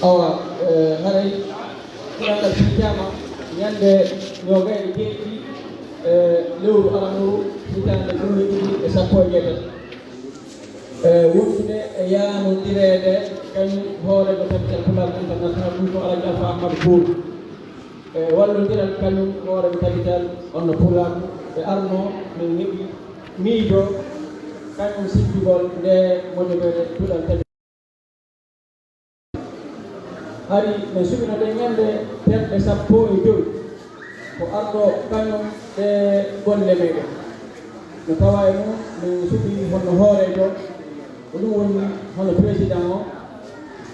Awa, eh, haray, ɗum ngal fijjaama ñande noogay e jeeɗiɗi, eh, lewru aranuru, hitaande ujunere ɗiɗi e sappo e jeetati. Eh, wondude e yaanondireede kañum hooreejo Tabital Pulaaku International, ɗum ko Alhaji Alfa Amadou Bour. E wallondiral kañum hooreejo Tabital, hono Pulaaku, ɓe arno, min heɓi miijo kañum siftugol nde moƴƴere duɗal Tabital. Hari min suɓino ɗen ñande terɗe sappo e jowi. Ko arɗo kañum ɗe golle meɗen. No tawa e mum min suɓi hono hooreejo, ko ɗum woni hono président o.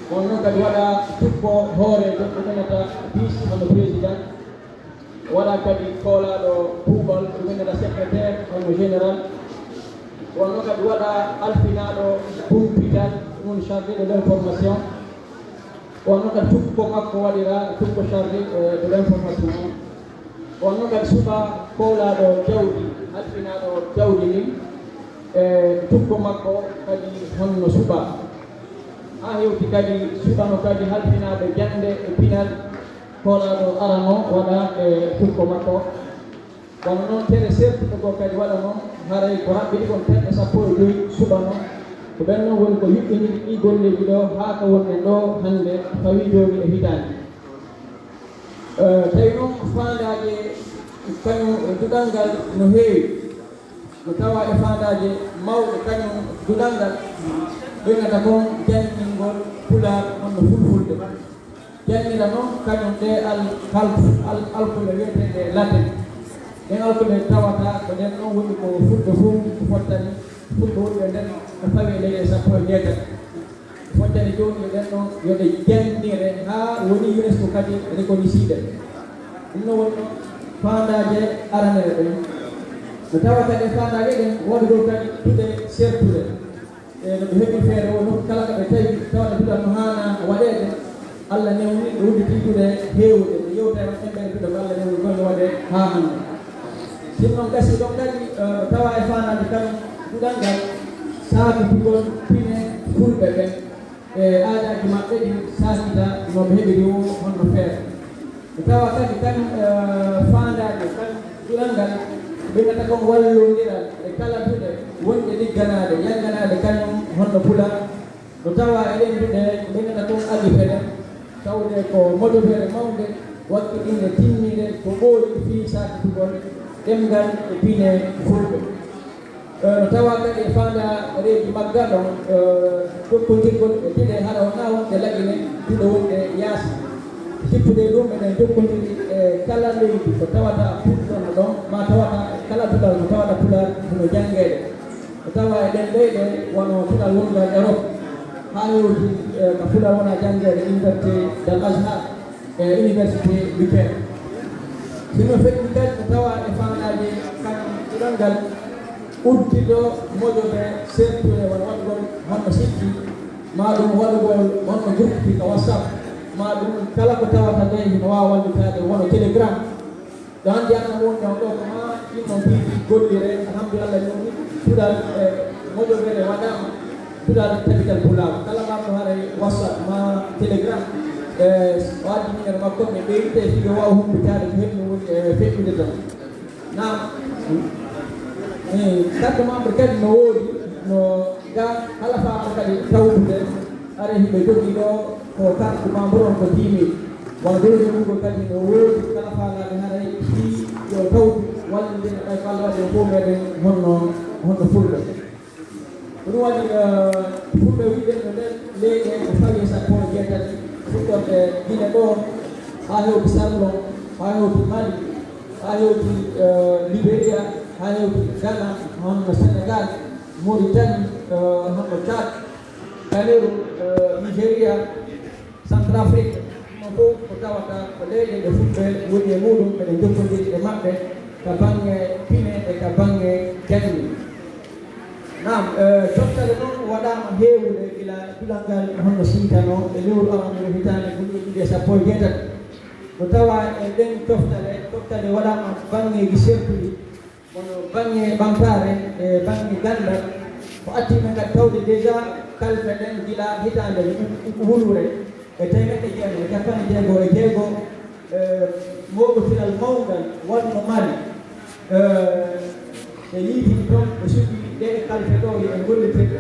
On noon kadi waɗa cukko hooreejo, ko ɗumata vice hono président. Waɗa kadi koolaaɗo kuuɓal, ɗum innata secrétaire, hono général. Wonno kadi waɗa halfinaaɗo kumpital, ɗum chargé de l'information. Wonno kadi cukko makko waɗira cukko chargé, eh, de l'information. Wonno kadi suɓa koolaaɗo jawdi, halfinaaɗo jawdi ndin, e cukko makko kadi honno suɓa. Haa hewti kadi suɓano kadi halfinaaɗo jannde e pinal, koolaaɗo arano waɗa e cukko makko. Kono noon tere sertuɗo goo kadi waɗa noon, haray ko raɓɓiɗi kon terɗe sappo e joy suɓano. Ko ɓen noon woni ko yuɓɓiniri ɗii golleeji ɗoo haa ka wonɗen ɗoo hannde fawii jooni e hitaande. Eh, tawi noon faandaaje kañum e duɗal ngal no heewi. No tawa e faandaaje mawɗe kañum duɗal ngal, ɓe ngata kon janngingol Pulaar hono Fulfulde. Janngira noon kañum ɗe al-, al-, al-, alkule wiyeteeɗe latin. Ɗen alkule tawata ko ɗen ɗon woni ko fulɓe fof ko fottani, fulɓe wonɓe nden no fawi e leyɗe sappo e jeetati. Ko fottani jooni yo ɗen ɗon, yo ɗe janngire haa woni UNESCO kadi reconnaisside. Ɗum no woni ɗon faandaaje aranere ɗen. No tawa kadi e faandaaje ɗen waɗugol kadi duɗe sertude. E no ɓe heɓi feere o, nokku kala ka ɓe tawi, tawata duɗal no haana waɗeede, Allah newni ɓe udditi duɗe heewude. Ɓe yewta e maɓɓe ɓe duɗe ko Allah newni golle waɗe haa hannde. Ɗanngal saakitugol pine fulɓe ɓen e aadaaji maɓɓe ɗin saakita no ɓe heɓiri o honno feere. Ɓe tawa kadi kan faandaade kan ɗanngal ɓe ngata kon wallondiral e kala duɗe wonɗe ligganaade, yannganaade kañum honno pulaar. No tawa eɗen duɗe ɓe ngata kon agi fere, tawde ko mojobere mawnde wakkiɗinde timmiinde ko ɓooyi fii saakitugol ɗemngal e pine fulɓe. No tawa kadi e faandareeji maggal on jokkondirgol e duɗe hara wonaa wonde lagine duɗe wonɗe yaasi. Jippude ɗum eɗen jokkondiri e kala leydi ko tawata pulɗo no ɗon ma tawata e kala duɗal mo tawata pulaar hino janngeede. Ko tawa e ɗen leyɗe wano puɗal wongal Erop haa hewti ka puɗal wona janngeede Université Dal Azhar e Université Luceer. Sino feƴƴi kadi ko tawa e faandaaji kan ɗiɗal ngal uddido mojobe sertude wano waɗugol honno sikki ma ɗum waɗugol honno groupe ka WhatsApp ma ɗum kala ko tawata nde hino waawa wallitaade wano Telegram. Ɗo hannde an no woni ɗon ɗo ko ma ɗin on piiji gollire alhamdulillah ni woni duɗal e mojobere waɗaama duɗal tabital pulaaw kala marɗo haray WhatsApp ma Telegram e o addi numéro makko mi ɓeyde fiɓe waawa humpitaade ko henno woni e feƴƴude tan naam carte membre kadi no woodi no ga kala faama kadi tawtude are hiɓe jogii ɗo ko carte membre on ko dix mille wano dowde mugol kadi no woodi kala faalaaɓe haray si yo tawdu wallidina ɓay ko Allah waɗi o fof meɗen honno honno fulɓe ko ɗum waɗi fulɓe wiɗen no nder leyɗe ko fawi e sappo e jeetati fuɗɗorde gine ɗo haa hewti sarlon haa hewti mali haa hewti libéria haa hewti ghana honno sénégal mauritanie honno tchad cameroun nigéria centrafrique ɗum fof ko tawata ko leyɗe ɗe fulɓe woni e muɗum eɗen jokkondiri e maɓɓe ka bange pine e ka bange janngi naam cottale noon waɗaama heewude gila duɗal ngal honno siitano e lewru aranuru hitaande gonɗo ɗiɗi e sappo e jeetati ko tawa e ɗen coftale cottale waɗaama banngeeji sertuɗi kono bannge ɓamtaare e bannge ganndal ko attii men kadi tawde déjà kalfe ɗen gila hitaande wuluure e teemeɗɗe jeego e capanɗe jeego e jeego mooɓotiral mawngal wonno mali ɓe yiitini toon ɓe suɓi ɗe kalfe ɗo yo en gollitirɗe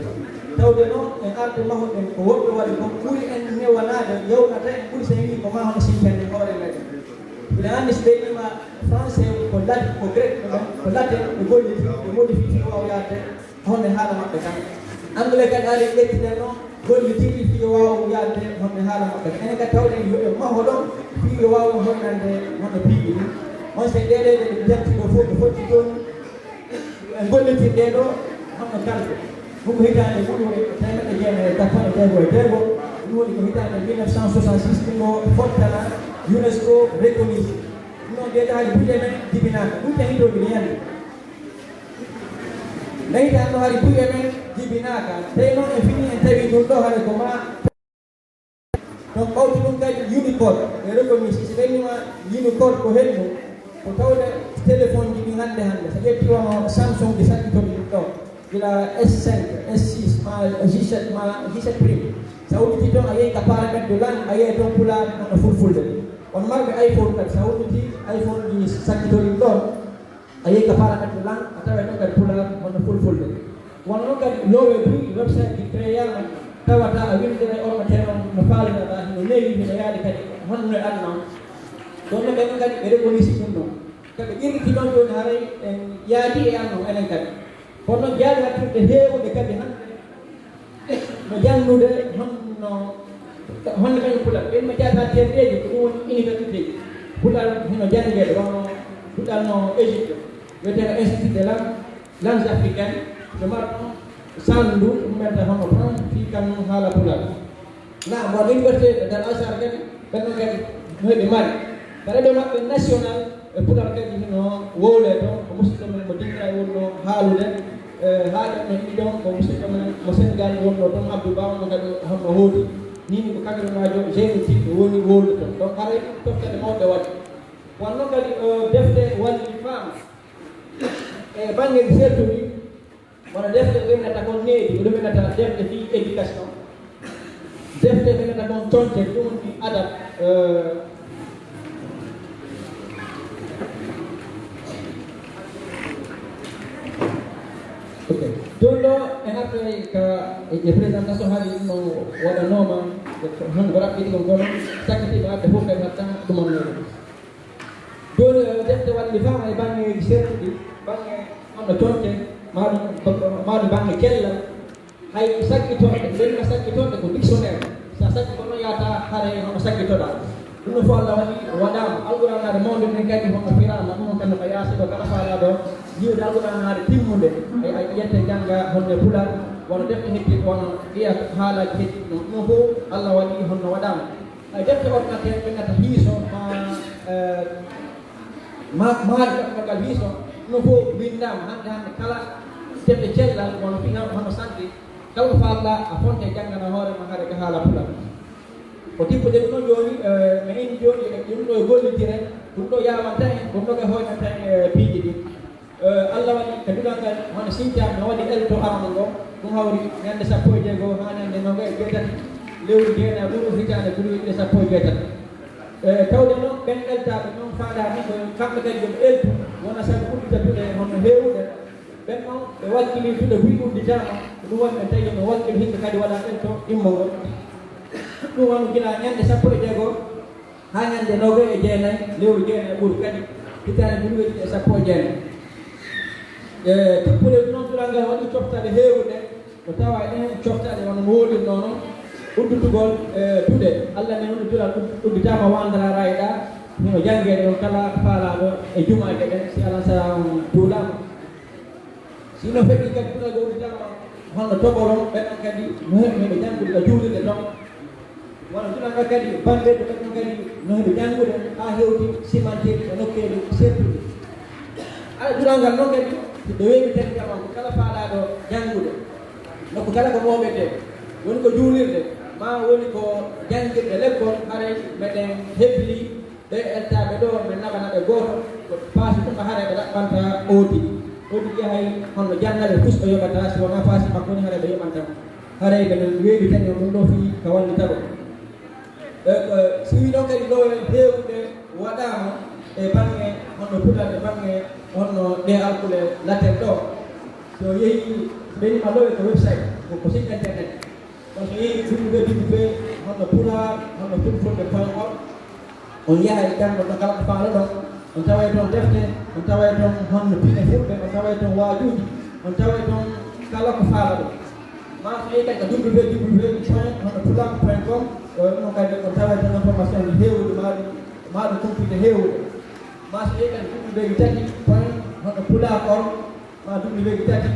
tawde noon en arde mahoɗen ko woɓɓe waɗi ko ɓuri en newanaade yewnata en ɓuri so en wii ko ma hono sinkande hoore meɗen mbiɗa anndi so ɓe wiima français ko lat ko grec ko latin ɓe golliti ɓe modifi fi waw yaade honde haala maɓɓe kan anglais kadi ari ƴettinen noon gollitiri fi waw yaade honde haala maɓɓe kan enen kadi tawɗen yo e maho ɗon fi yo waw hoynande hono piiji ɗi on so ɗeɗeɗe ɓe jatti ɗo fof ɓe fotti toon en gollitirɗe ɗo honno kalɓe ɗum ko hitaande ɓuuri temeɗɗe jeenayi e capanɗe jeego e jeego ɗum woni ko hitaande mille neuf cent soixante-six ɗum o fottana unesco reconise ɗum noon jeeɗaali buɗe men jibinaaka ɗum tan hitooji ne yande nayta no hari buy e men jibinaaka tawi noon en fini en tawi ɗum ɗo hare ko ma donc ɓawti ɗum kadi unicode e reconnaissance ɓennima unicode ko hennu ko tawde téléphone ji ɗi hannde hannde so ƴetti wano samsung ji saɗɗitoɗi ɗum ɗo gila s cinq s six ma g sept ma g sept prime sa udditi toon a yehi ka paramètre de langue a yehi toon pulaar hono fulfulde on marɓe iphone kadi sa udditi iphone ji saɗɗitoɗi ɗum ɗon a yehi ka paramètre lang a tawa ɗon kadi pulaar hono fulfulde wano noon kadi loowe buy website ji créyama tawata a windira e orma tenon no faaliraɗa hino neewi hino yaade kadi honno e adna on ɗon no ɓen kadi ɓe reconisi ɗum ɗon kaɓe ƴirriti ɗon joni haray en yaadi e adna on enen kadi kono noon jaadi hattirde heewude kadi hande no jannude honno honno kañum puɗal ɓen mo jaata terɗeji ko ɗum woni université ji puɗal hino janngeede wano puɗal no égypte wiyeteno institut de langue langue africaine ɓe mbaɗa ɗum sandu ɗum ɓenta hono français fii kam haala puɗal na mo université de dal asar kadi ɓenno kadi no heɓe mari kadi ɓe maɓɓe national e puɗal kadi hino wowle toon ko musidɗo men mo dingira wonno haalude e haaɗen no ɗiɗon ko musidɗo men mo sénégal wonno toon abdou ba wonno kadi honno hooti nini ko kamirunaajo jeyniti woni wowle toon donc haray toftade mawɓe waɗi wonno kadi defte walli faama e bannge sertuɗi Wano defte ɓe winnata kon needi, ko ɗum winnata defte fii éducation. Defte ɓe winnata kon conce, ɗum woni adab. Eh, ok. Jooni ɗo, e hartoy ka e, e présentation hari no waɗanooma, hon ko raɓɓiɗi kon kono, sakkitiiɓe arde fof kadi hatta ɗum on needi. Jooni, eh, defte wallifaama e baŋŋeeji sertuɗi, baŋŋe hono conce, maa ɗum, maa ɗum baŋŋe cellal. Hay sakkitorde, ɓe wiya sakkitorde ko dictionnaire. So a sakki ko noon yahata haray hono sakkitoɗaa. Ɗum ɗo fof Allah waɗi waɗaama. Alqur'aanaare mawnde nden kadi hono firaama, ɗum noon kadi ko yaasi ɗo kala faalaaɗo yi'ude Alqur'aanaare timmunde. Ay, ay, ƴette jannga honno e Pulaar, wano defte heddi, wano ɗiya haalaaji heddi, ɗum ɗum fof Allah waɗi honno waɗaama. Ay, defte ordinateur ɓe ngata hiiso ma, eh, ma, maari ɗaɓɓagal hiiso, ɗum fof winndaama hannde, hannde kala defte cellal, wano fii hono santé, kala ko faalɗaa a fonte janngana hoore ma hare ka haala Pulaar. Ko tippude ɗum ɗo jooni, eh, mi inni jooni e ɗum ɗo e gollitire, ɗum ɗo yaawantaa en, ɗum ɗo ɓe hoynanta en, eh, piiji ɗi. Eh, Allah waɗi ka duɗal ngal, hono Sinthiane no waɗi elto arano ngo, ɗum hawri ñande sappo e jeego haa ñande noogay e jeetati, lewru jeenaɓuru, hitaande ujunere sappo e jeetati. Eh, tawde noon, ɓen eltaaɓe noon faadaani ko kamɓe kadi yo ɓe eltu, wona sabu uddita duɗe hono heewude. Ɓen noon, ɓe wakkili duɗe buy udditaama, ko ɗum waɗi ɓe tawi no wakkili hikka kadi waɗa elto immongol. Ɗum wano gila ñande sappo e jeego haa ñande noogay e jeenay, lewru jeenaɓuru kadi, hitaande ujunere e sappo e jeenay. E, tippule noon duɗal ngal waɗi coftaɗe heewuɗe, ko tawa e ɗeen coftaɗe wano no woolirnoo noon, udditugol, e, duɗe. Allah ne woni duɗal ud-, udditaama wandara rayɗa, hino janngeede ɗon kala faalaaɗo e jumaaje ɗen, si Allah sara on duulaama. Si no feƴƴi kadi duɗal ngal udditaama, hono toɓolon, ɓen ɗon kadi no heɓi heɓe janngude ka juulirde ton. Wano duɗal ngal kadi, banndiraaɓe ɓen ɗon kadi no heɓe janngude haa hewti simanteeri e nokkeeli sertuɗi. Aɗa duɗal ngal noon kadi, ɗo weeɓi kadi kam ko kala faalaaɗo janngude. Nokku kala ko mooɓetee, woni ko juulirde, maa woni ko janngirde lekkol, haray meɗen hebli ɓe eltaaɓe ɗo, men naɓana ɓe gooto, ko paasi tun ko haray ɓe ɗaɓɓanta oodi. Oodi yahay hono janngaɓe fus o yoɓata, si wonaa paasi makko ni haray ɓe yoɓanta mo. Haray ɓe men weeɓi kadi on ɗum ɗo fii ka wallitagol. E, e, si wii ɗon kadi ɗo heewude waɗaama e baŋŋe honno Pulaar, e baŋŋe honno ɗe alkule laten ɗo. So yehi, ɓeni ma lowe ko website, ko, ko site internet. Kono so yehi W W W honno Pulaar, honno Fulfulde point com, on yahay janngo to kala ko faalaɗon. On taway toon defte, on taway toon honno pine fulɓe, on taway toon waajuuji, on taway toon kala ko faalaɗon. Maa so yehi kadi ka W W W point honno pulaar point com, ɗo ɗum kadi on taway toon information ji heewuɗi, maa ɗum, maa ɗum computer heewuɗo. Maa so yehi kadi W W W point honno pulaar org, maa W W W tati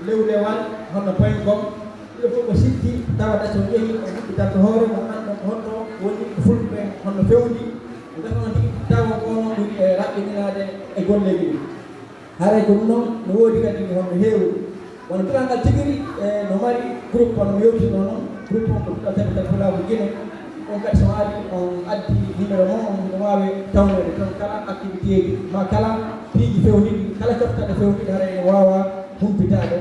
lewlewal honno point com. Ɗiɗo fof ko sitti tawa ɗa so yehi o huɓɓitanta hoore mo, annda ko honno woni ko fulɓe honno fewndi. Ko gasa noon tigi tawa ko noon ɓuri e raɓɓiniraade e golleeji ɗi. Haray ko ɗum noon no woodi kadi honno heewi. Wano duɗal ngal tigi ri, e, no mari groupe, wano mi yewtino noon, groupe on ko duɗal Tabital Pulaaku Gine. On kadi so ari, on addi numéro mon, on no waawi tawneede toon kala activité ji, ma kala piiji feewniiɗi, kala coftaɗe feewniiɗe, haray no waawa humpitaade.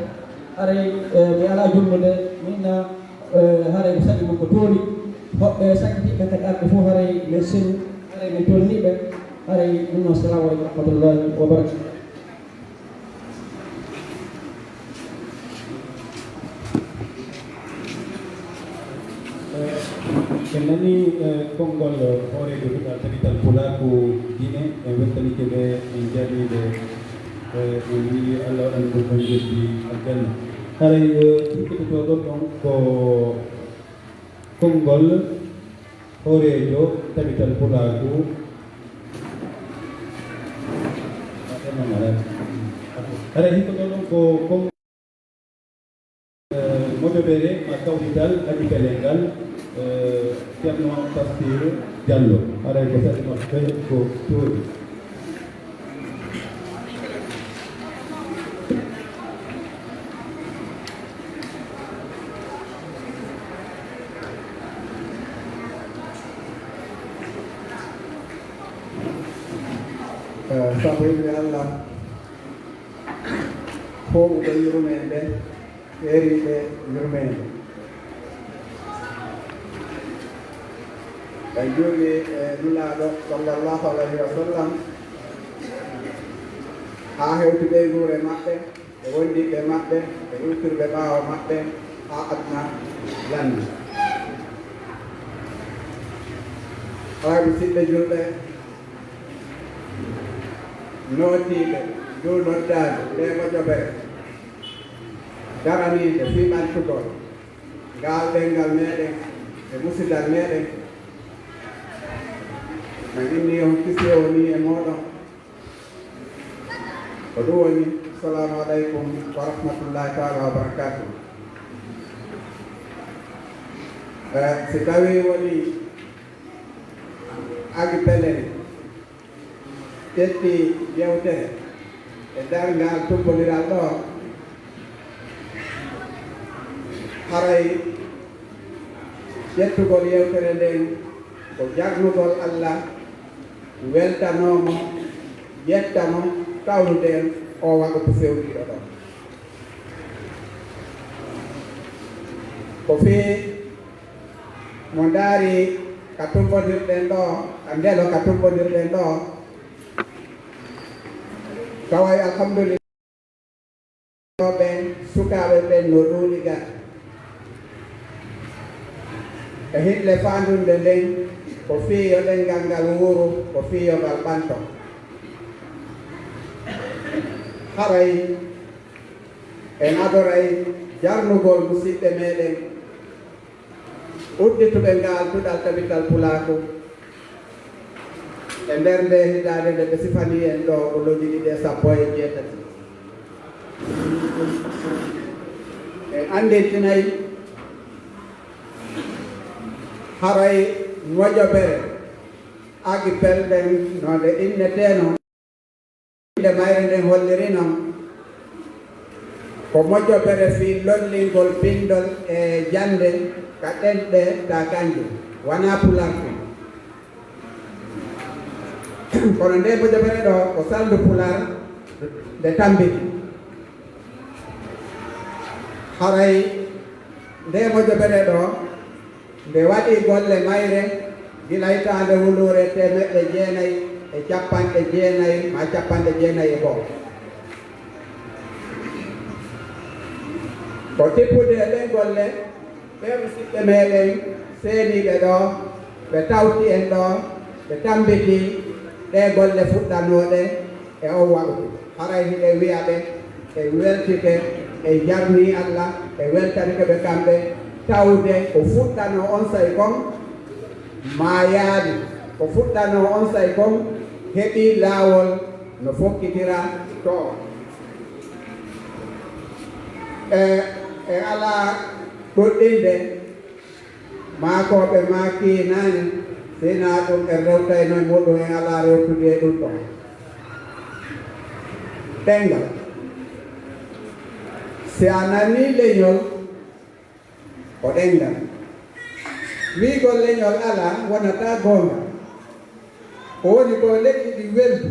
Haray, e, mi alaa jumlude, min na, e, haray ko saɗi mon ko toori. Hoɓɓe sakkitiiɓe kadi arɓe fof, haray min senu, haray min tolnii ɓe. Haray ɗum noon, assalamu aleykum wa rahmatullahi wa barakatuh. Eh, en nanii, eh, konngol hooreejo duɗal Tabital Pulaaku Gine, en weltanike ɓe, en jaarnii ɓe, eh, en wii Allah waɗana ɗum en jeddi aljanna. Haray, eh, sikkitotoo ɗon ɗon ko konngol hooreejo Tabital Pulaaku. Haray hikkoto ɗon ko kon-, eh, mojobere ma kawrital adipelel ngal, eh, Ceerno Tafsir Jallo. Haray ko saɗi maɓɓe ko toori. Eh, sabu yimɓe Allah, Fow ko yurmeende, feeriiɓe yurmeende. En juuli e Nulaaɗo sallallahu alayhi wa sallam, haa hewti ɓeynguure maɓɓe, e wondiɓɓe maɓɓe, e ruttiriɓe ɓaawo maɓɓe, haa aduna lanni. Haa musidɓe julɓe, nootiiɓe nduu noddaandu, ndee mojobere daraniinde fii ɓantugol ngaal ɗemngal meeɗen e musidal meeɗen, min inni on kisiyee wonii e mooɗon. Ko ɗum woni, Assalamu aleykum wa rahmatullahi taala wa barakatuh. Eh, si tawii woni Agi Pelel ƴetti yewtere e darngal tummbondiral ɗo, haray ƴettugol yewtere nden ko jarnugol Allah, weltanoo mo, yetta mo, tawrude en oo waqtu fewtiiɗo ɗo. Ko fii mo ndaari ka tummbondirɗen ɗo, ka ndelo ka tummbondirɗen ɗo, taway alhamdulillah. Ɓen sukaaɓe ɓen no ɗuuɗi ga. E hiɗle faandunde nden, ko fii yo ɗemngal ngal wuuru, ko fii yo ngal ɓanto. Haray en adoray jarnugol musiɓɓe meeɗen uddituɓe ngaal duɗal tabital pulaaku e nder ndee hitaande nde ɓe sifanii en ɗoo ko lojji ɗiɗi e sappo e jeetati. En anndintinay haray mojobere Agi Pelel nden no nde innetee non. Innde mayre nden holliri non ko mojobere fii lollingol binndol e jannde ka ɗemɗe taakanje, wanaa Pulaar tun. Kono ndee mojobere ɗoo ko salndu Pulaar nde tammbiti. Haray ndee mojobere ɗoo nde waɗii golle mayre gila hitaande wuluure teemeɗɗe jeenay e cappanɗe jeenay maa cappanɗe jeenay e go'o. Ko tippude e ɗee golle, ɓee musiɓɓe meeɗen seeniiɓe ɗoo, ɓe tawti en ɗoo, ɓe tammbiti ɗee golle fuɗɗanooɗe e on waqtu. Haray hiɗen wi'a ɓe, ɓe weltike, ɓe jarnii Alla, ɓe weltanike ɓe kamɓe, tawde ko fuɗɗanoo onsay kon maayaali, ko fuɗɗanoo onsay kon heɓii laawol no fokkitira to. E, e alaa ɗoɗɗinde, maakooɓe maaki naane, si naa ɗum en rewtayno e muɗum, en alaa rewtude e ɗum ɗoo. Ɗemngal. Si a nanii leñol, ko ɗemngal. Wi'ugol leñol alaa, wonataa goonga. Ko woni ko leƴƴi ɗi weldu,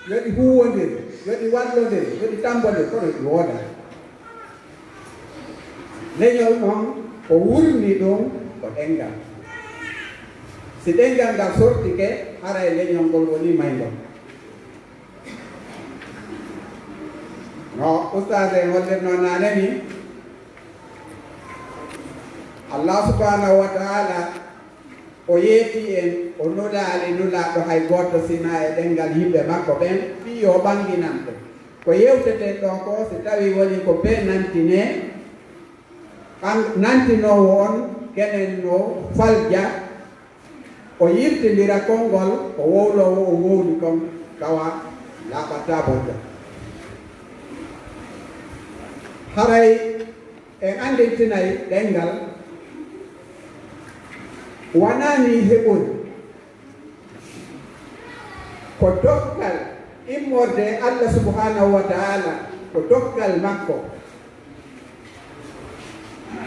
yo ɗi huuwondir, yo ɗi wallondir, yo ɗi tammbondir, kono ɗi woodaa. Leñol noon, ko wurni ɗum ko ɗemngal. Si ɗemngal ngal sortike, haray leñol ngol wonii mayngol. No Ustaas en hollirnoo naane ni, Allah subhanahu wa ta'ala o yeetii en, o nulaali Nulaaɗo hay gooto si naa e ɗemngal yimɓe makko ɓen, fii yo ɓannginan ɓe. Ko yewteten ɗoo ko, si tawii woni ko bee nantinee, ɓan-, nantinoowo on, kenen no falja, o yiltindira konngol ko wowloowo o wowli kon, tawa laaɓataa bonde. Haray en anndintinay ɗemngal wanaa nii heɓori. Ko dokkal immorde e Allah subhanahu wa ta'ala, ko dokkal makko.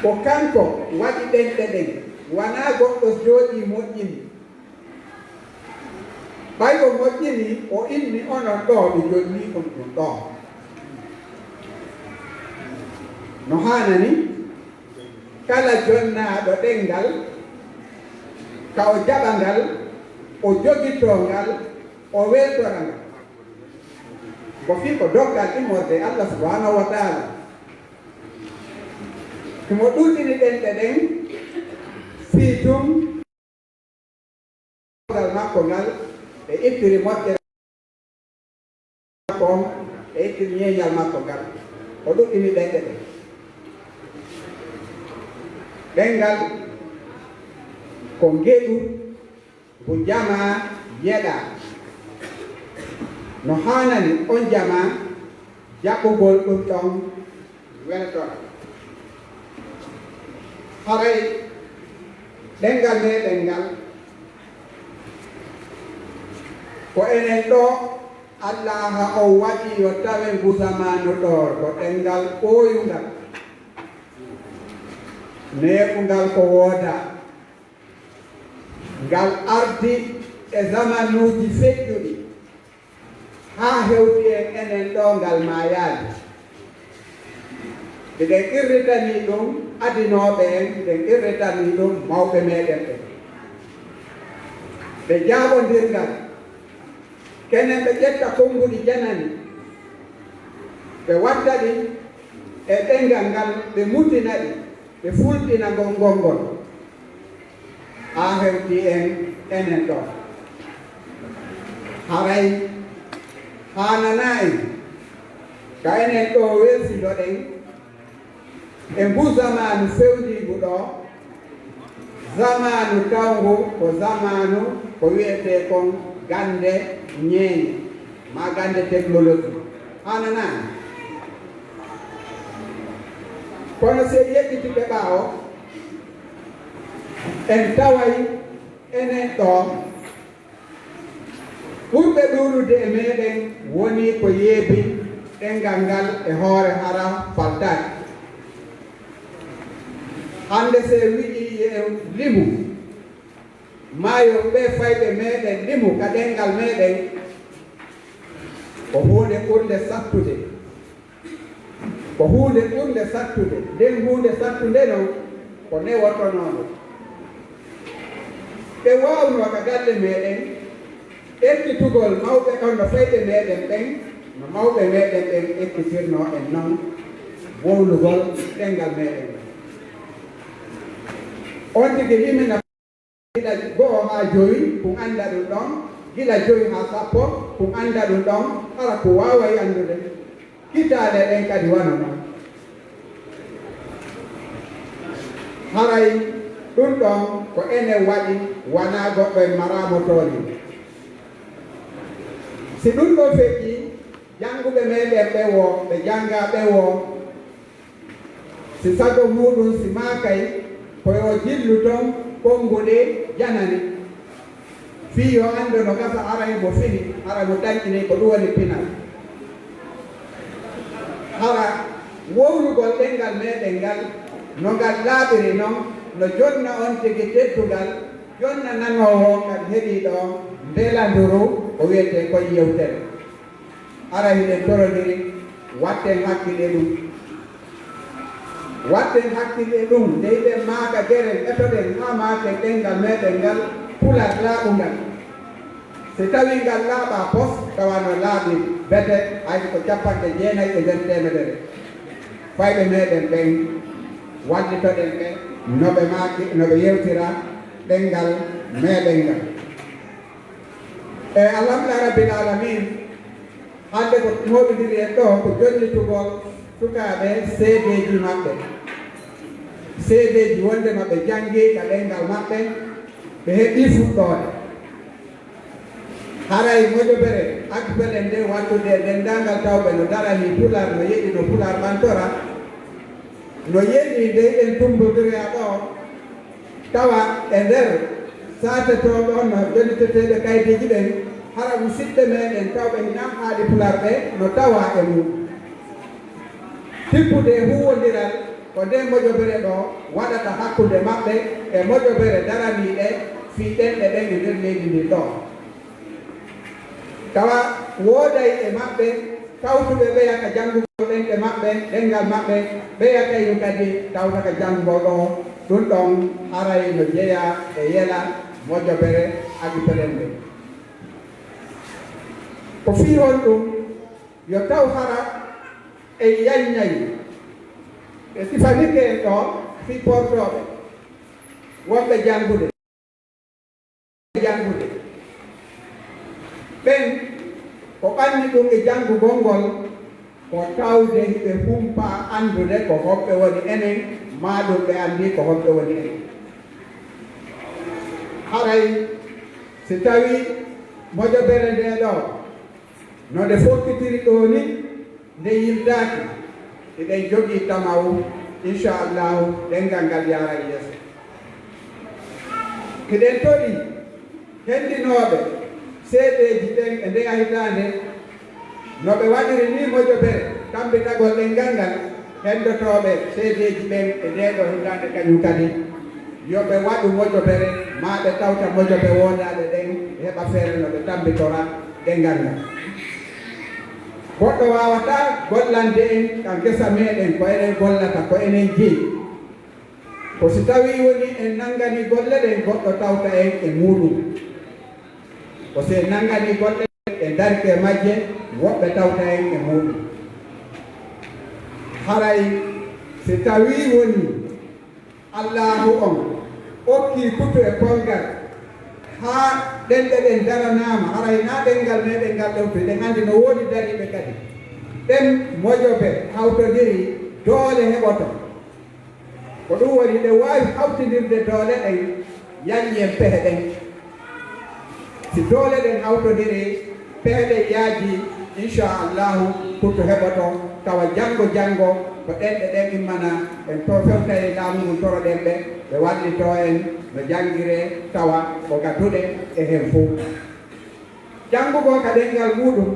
Ko kanko waɗi ɗemɗe ɗen, wanaa goɗɗo jooɗii moƴƴini. Ɓay o moƴƴini, o inni onon ɗoo, mi jonnii on ɗum ɗoo. No haanani kala jonnaaɗo ɗemngal, ka o jaɓa ngal, o jogitoo ngal, o weltora ngal. Ko fii ko dokkal immorde e Allah subhanahu wa taala. Himo ɗuɗɗini ɗemɗe ɗen, fii tun ngal makko ngal, ɓe ittiri moƴƴere makko on, ɓe ittiri ñeeñal makko ngal. O ɗuɗɗini ɗemɗe ɗen. Ɗemngal ko ngeɗu ngu jamaa yeɗaa. No haanani on jamaa jaɓɓugol ɗum ɗon weltora. Haray ɗemngal meɗen ngal, ko enen ɗoo Allaaha on waɗi yo tawe ngu zamaanu ɗoo, ko ɗemngal ɓooyungal, neeɓungal ko woodaa. Ngal ardi e zamanuuji feƴƴuɗi, haa hewti en enen ɗoo ngal maayaali. Hiɗen qirritanii ɗum adinooɓe en, hiɗen qirritanii ɗum mawɓe meɗen ɓen. Ɓe jaaɓondir ngal, kenen ɓe ƴetta konnguɗi janani, ɓe watta ɗi e ɗemngal ngal, ɓe mutina ɗi, ɓe fulɓina ngol ngol ngol. Haa hewti en enen ɗoo. Haray haananaa en ka enen ɗoo welsindoɗen e nguu zamaanu fewndiingu ɗoo, zamaanu tawngu ko zamaanu ko wi'etee kon gannde ñeeñe, maa gannde technologie. Haananaa en. Kono si en yeƴƴitike ɓaawo, en taway enen ɗoo, ɓurɓe ɗuuɗude e meɗen wonii ko yeebi ɗemngal ngal e hoore hara faltaaki. Hannde si en wi'ii yo en limu, maa yo ɓee fayɓe meɗen limu ka ɗemngal meɗen, ko huunde ɓurnde sattude. Ko huunde ɓurnde sattude. Nden huunde sattunde non ko newotonoonde. Ɓe waawnoo ka galle meɗen ekkitugol mawɓe on no fayɓe meɗen ɓen, no mawɓe meɗen ɓen ekkitirnoo en non wowlugol ɗemngal meɗen ngal. On tigi limina gila go'o haa jowi, kun annda ɗum ɗon, gila jowi haa sappo, kun annda ɗum ɗon, hara kun waaway anndude. Hitaande ɗen kadi wano non. Haray ɗum ɗon ko enen waɗi, wanaa goɗɗo en maraamo tooñi. Si ɗum ɗon feƴƴii, jannguɓe meɗen ɓen woo, ɓe janngaa ɓen woo, si sago muuɗum, si maakay, ko yo jillu ton konnguɗi janani. Fii yo anndu no gasa aray mo fini, hara mo tanƴinii ko ɗum woni pinal. Hara wowlugol ɗemngal meɗen ngal, no ngal laaɓiri non, no jonna on tigi teddungal, jonna nanoowo on kadi heɗiiɗo on mbelanduru ko wi'etee kon yewtere. Hara hiɗen torondiri, watten hakkille ɗum. Watten hakkille ɗum, nde hiɗen maaka gere, etoɗen haa maaken ɗemngal meɗen ngal, pular laaɓungal. Si tawii ngal laaɓaa pos, tawa no laaɓi bete, hay ko cappanɗe jeenay e nder teemedere. Fayɓe meɗen ɓen, wallitoɗen ɓe, no ɓe maaki, no ɓe yewtira ɗemngal meɗen ngal. E alhamdulillah rabbil alamin, hannde ko mooɓindiri en ɗoo ko jonnitugol sukaaɓe seedeeji maɓɓe. Seedeeji wonde maɓɓe janngii ka ɗemngal maɓɓe, ɓe heɓii fuɗɗoode. Haray mojobere akpel en nde wattude e denndaangal tawɓe no daranii Pulaar, no yeɗi no Pulaar ɓantora, no yeɗi nde hiɗen tummbondiri ɗoo, tawa e nder saate to ɗon no jonniteteeɓe kaydiiji ɓen, hara musiɓɓe meɗen tawɓe hinaa haali Pulaar ɓe no tawaa e mum. Tippude e huuwondiral ko nde mojobere ɗoo waɗata hakkunde maɓɓe e mojobere daraniiɗe fii ɗemɗe ɗen e nder leydi ndin ɗoo. Tawa wooday e maɓɓe Tawtuɓe ɓeya ka janngugol ɗemɗe maɓɓe, ɗemngal maɓɓe, ɓeya kayru kadi tawta ka janngugol ɗoo. Ɗum ɗoon haray no jeyaa e yela, mojobere, aki pelende. Ko fii honɗum? Yo taw hara en yaññay, ɓe sifanike en ɗoo fii portooɓe, wonɓe janngude. Janngude. Ɓen ko ɓanni ɗum e janngugol ngol, ko tawde hiɓe humpaa anndude ko homɓe woni enen, maa ɗum ɓe anndii ko homɓe woni enen. Haray si tawii mojobere ndee ɗoo, no nde fokkitiri ɗoo nii, nde yiltaaki, hiɗen jogii tamawu, inchallahu, ɗemngal ngal yaaray yeeso. Hiɗen torii hendinooɓe seedeeji ɓen e ndeya hitaande, no ɓe waɗiri nii mojobere tammbitagol ɗemngal ngal, hendotooɓe seedeeji ɓen e ndee ɗoo hitaande kañum kadi, yo ɓe waɗu mojobere, maa ɓe tawta mojobe woodaaɗe ɗen, ɓe heɓa feere no ɓe tammbitora ɗemngal ngal. Goɗɗo waawataa gollande en ka ngesa meeɗen, ko enen gollata, ko enen jeyi. Ko si tawii wonii en nannganii golle ɗen, goɗɗo tawta en e muuɗum. Ko si en nannganii golle ɗen, en ndarike majje, woɓɓe tawta en e muuɗum. Haray si tawii wonii Allaahu on okkii kutu e konngal, haa ɗemɗe ɗen daranaama, haray naa ɗemngal meeɗen ngal ɗowtu, eɗen anndi no woodi dariiɓe kadi. Ɗen mojobe hawtondiri, doole heɓoto. Ko ɗum woni, ɗe waawi hawtindirde doole ɗen, yaññi en pehe ɗen. Si doole ɗen hawtondirii, pehe ɗen yaajii, inchallahu, kutu heɓoto, tawa janngo janngo, ko ɗemɗe ɗen immana, en to fewta e laamu ngun, toroɗen ɓe, ɓe wallitoo en no janngiree, tawa ko ka duɗe e heen fof. Janngugol ka ɗemngal muuɗum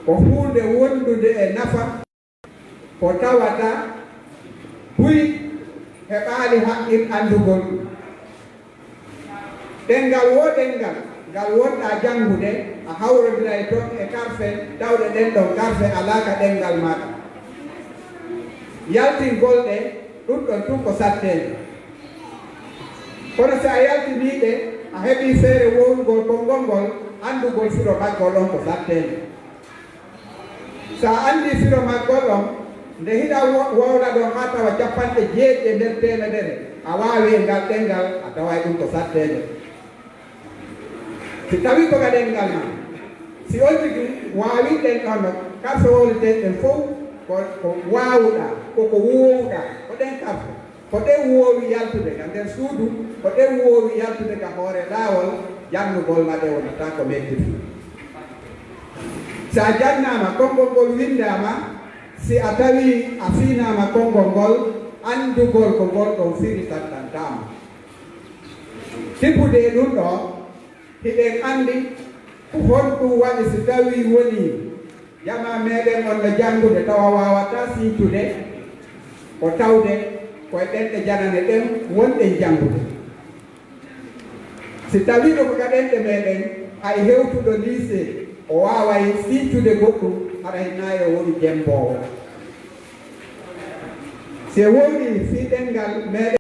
ko huunde wondunde e nafa, ko tawata buy heɓaali haqqil anndugol. Ɗemngal woo ɗemngal ngal wonɗaa janngude, a hawrondiray toon e karfe, tawde ɗen ɗon karfe alaa ka ɗemngal maaɗa. Yaltingol ɗe, ɗum ɗon tun ko satteende. Kono si a yaltinii ɗe, a heɓii feere wowlugol konngol ngol, anndugol firo maggol on ko satteende. So a anndii firo maggol on, nde hiɗa wo-, wowla ɗon haa tawa cappanɗe jeeɗiɗi e nder teemedere, a waawi e ngal ɗemngal, a taway ɗum ko satteende. Si tawii ko ka ɗemngal maa, si on tigi waawii ɗen ɗon no, karfe wowleteeɗe ɗen fof ko, ko waawuɗaa, ko ko woowuɗaa, ko ɗen karfe. Ko ɗen woowi yaltude ka nder suudu, ko ɗen woowi yaltude ka hoore laawol, janngugol ma ɗe wonata ko mettitu. Si a jannaama, konngol ngol winndaama, si a tawii a fiinaama konngol ngol, anndugol ko ngol ɗon firi sattantaama. Tippude e ɗum ɗoo, hiɗen anndi ko honɗum waɗi si tawii wonii jamaa meeɗen on no janngude tawa waawataa siñtude, ko tawde ko e ɗemɗe janane ɗen wonɗen janngude. Si tawiino ko ka ɗemɗe meeɗen, hay hewtuɗo liisee o waaway siñtude goɗɗum, haray hinaa yo wonu jemboowo. Si en wowlii fii ɗemngal meeɗen,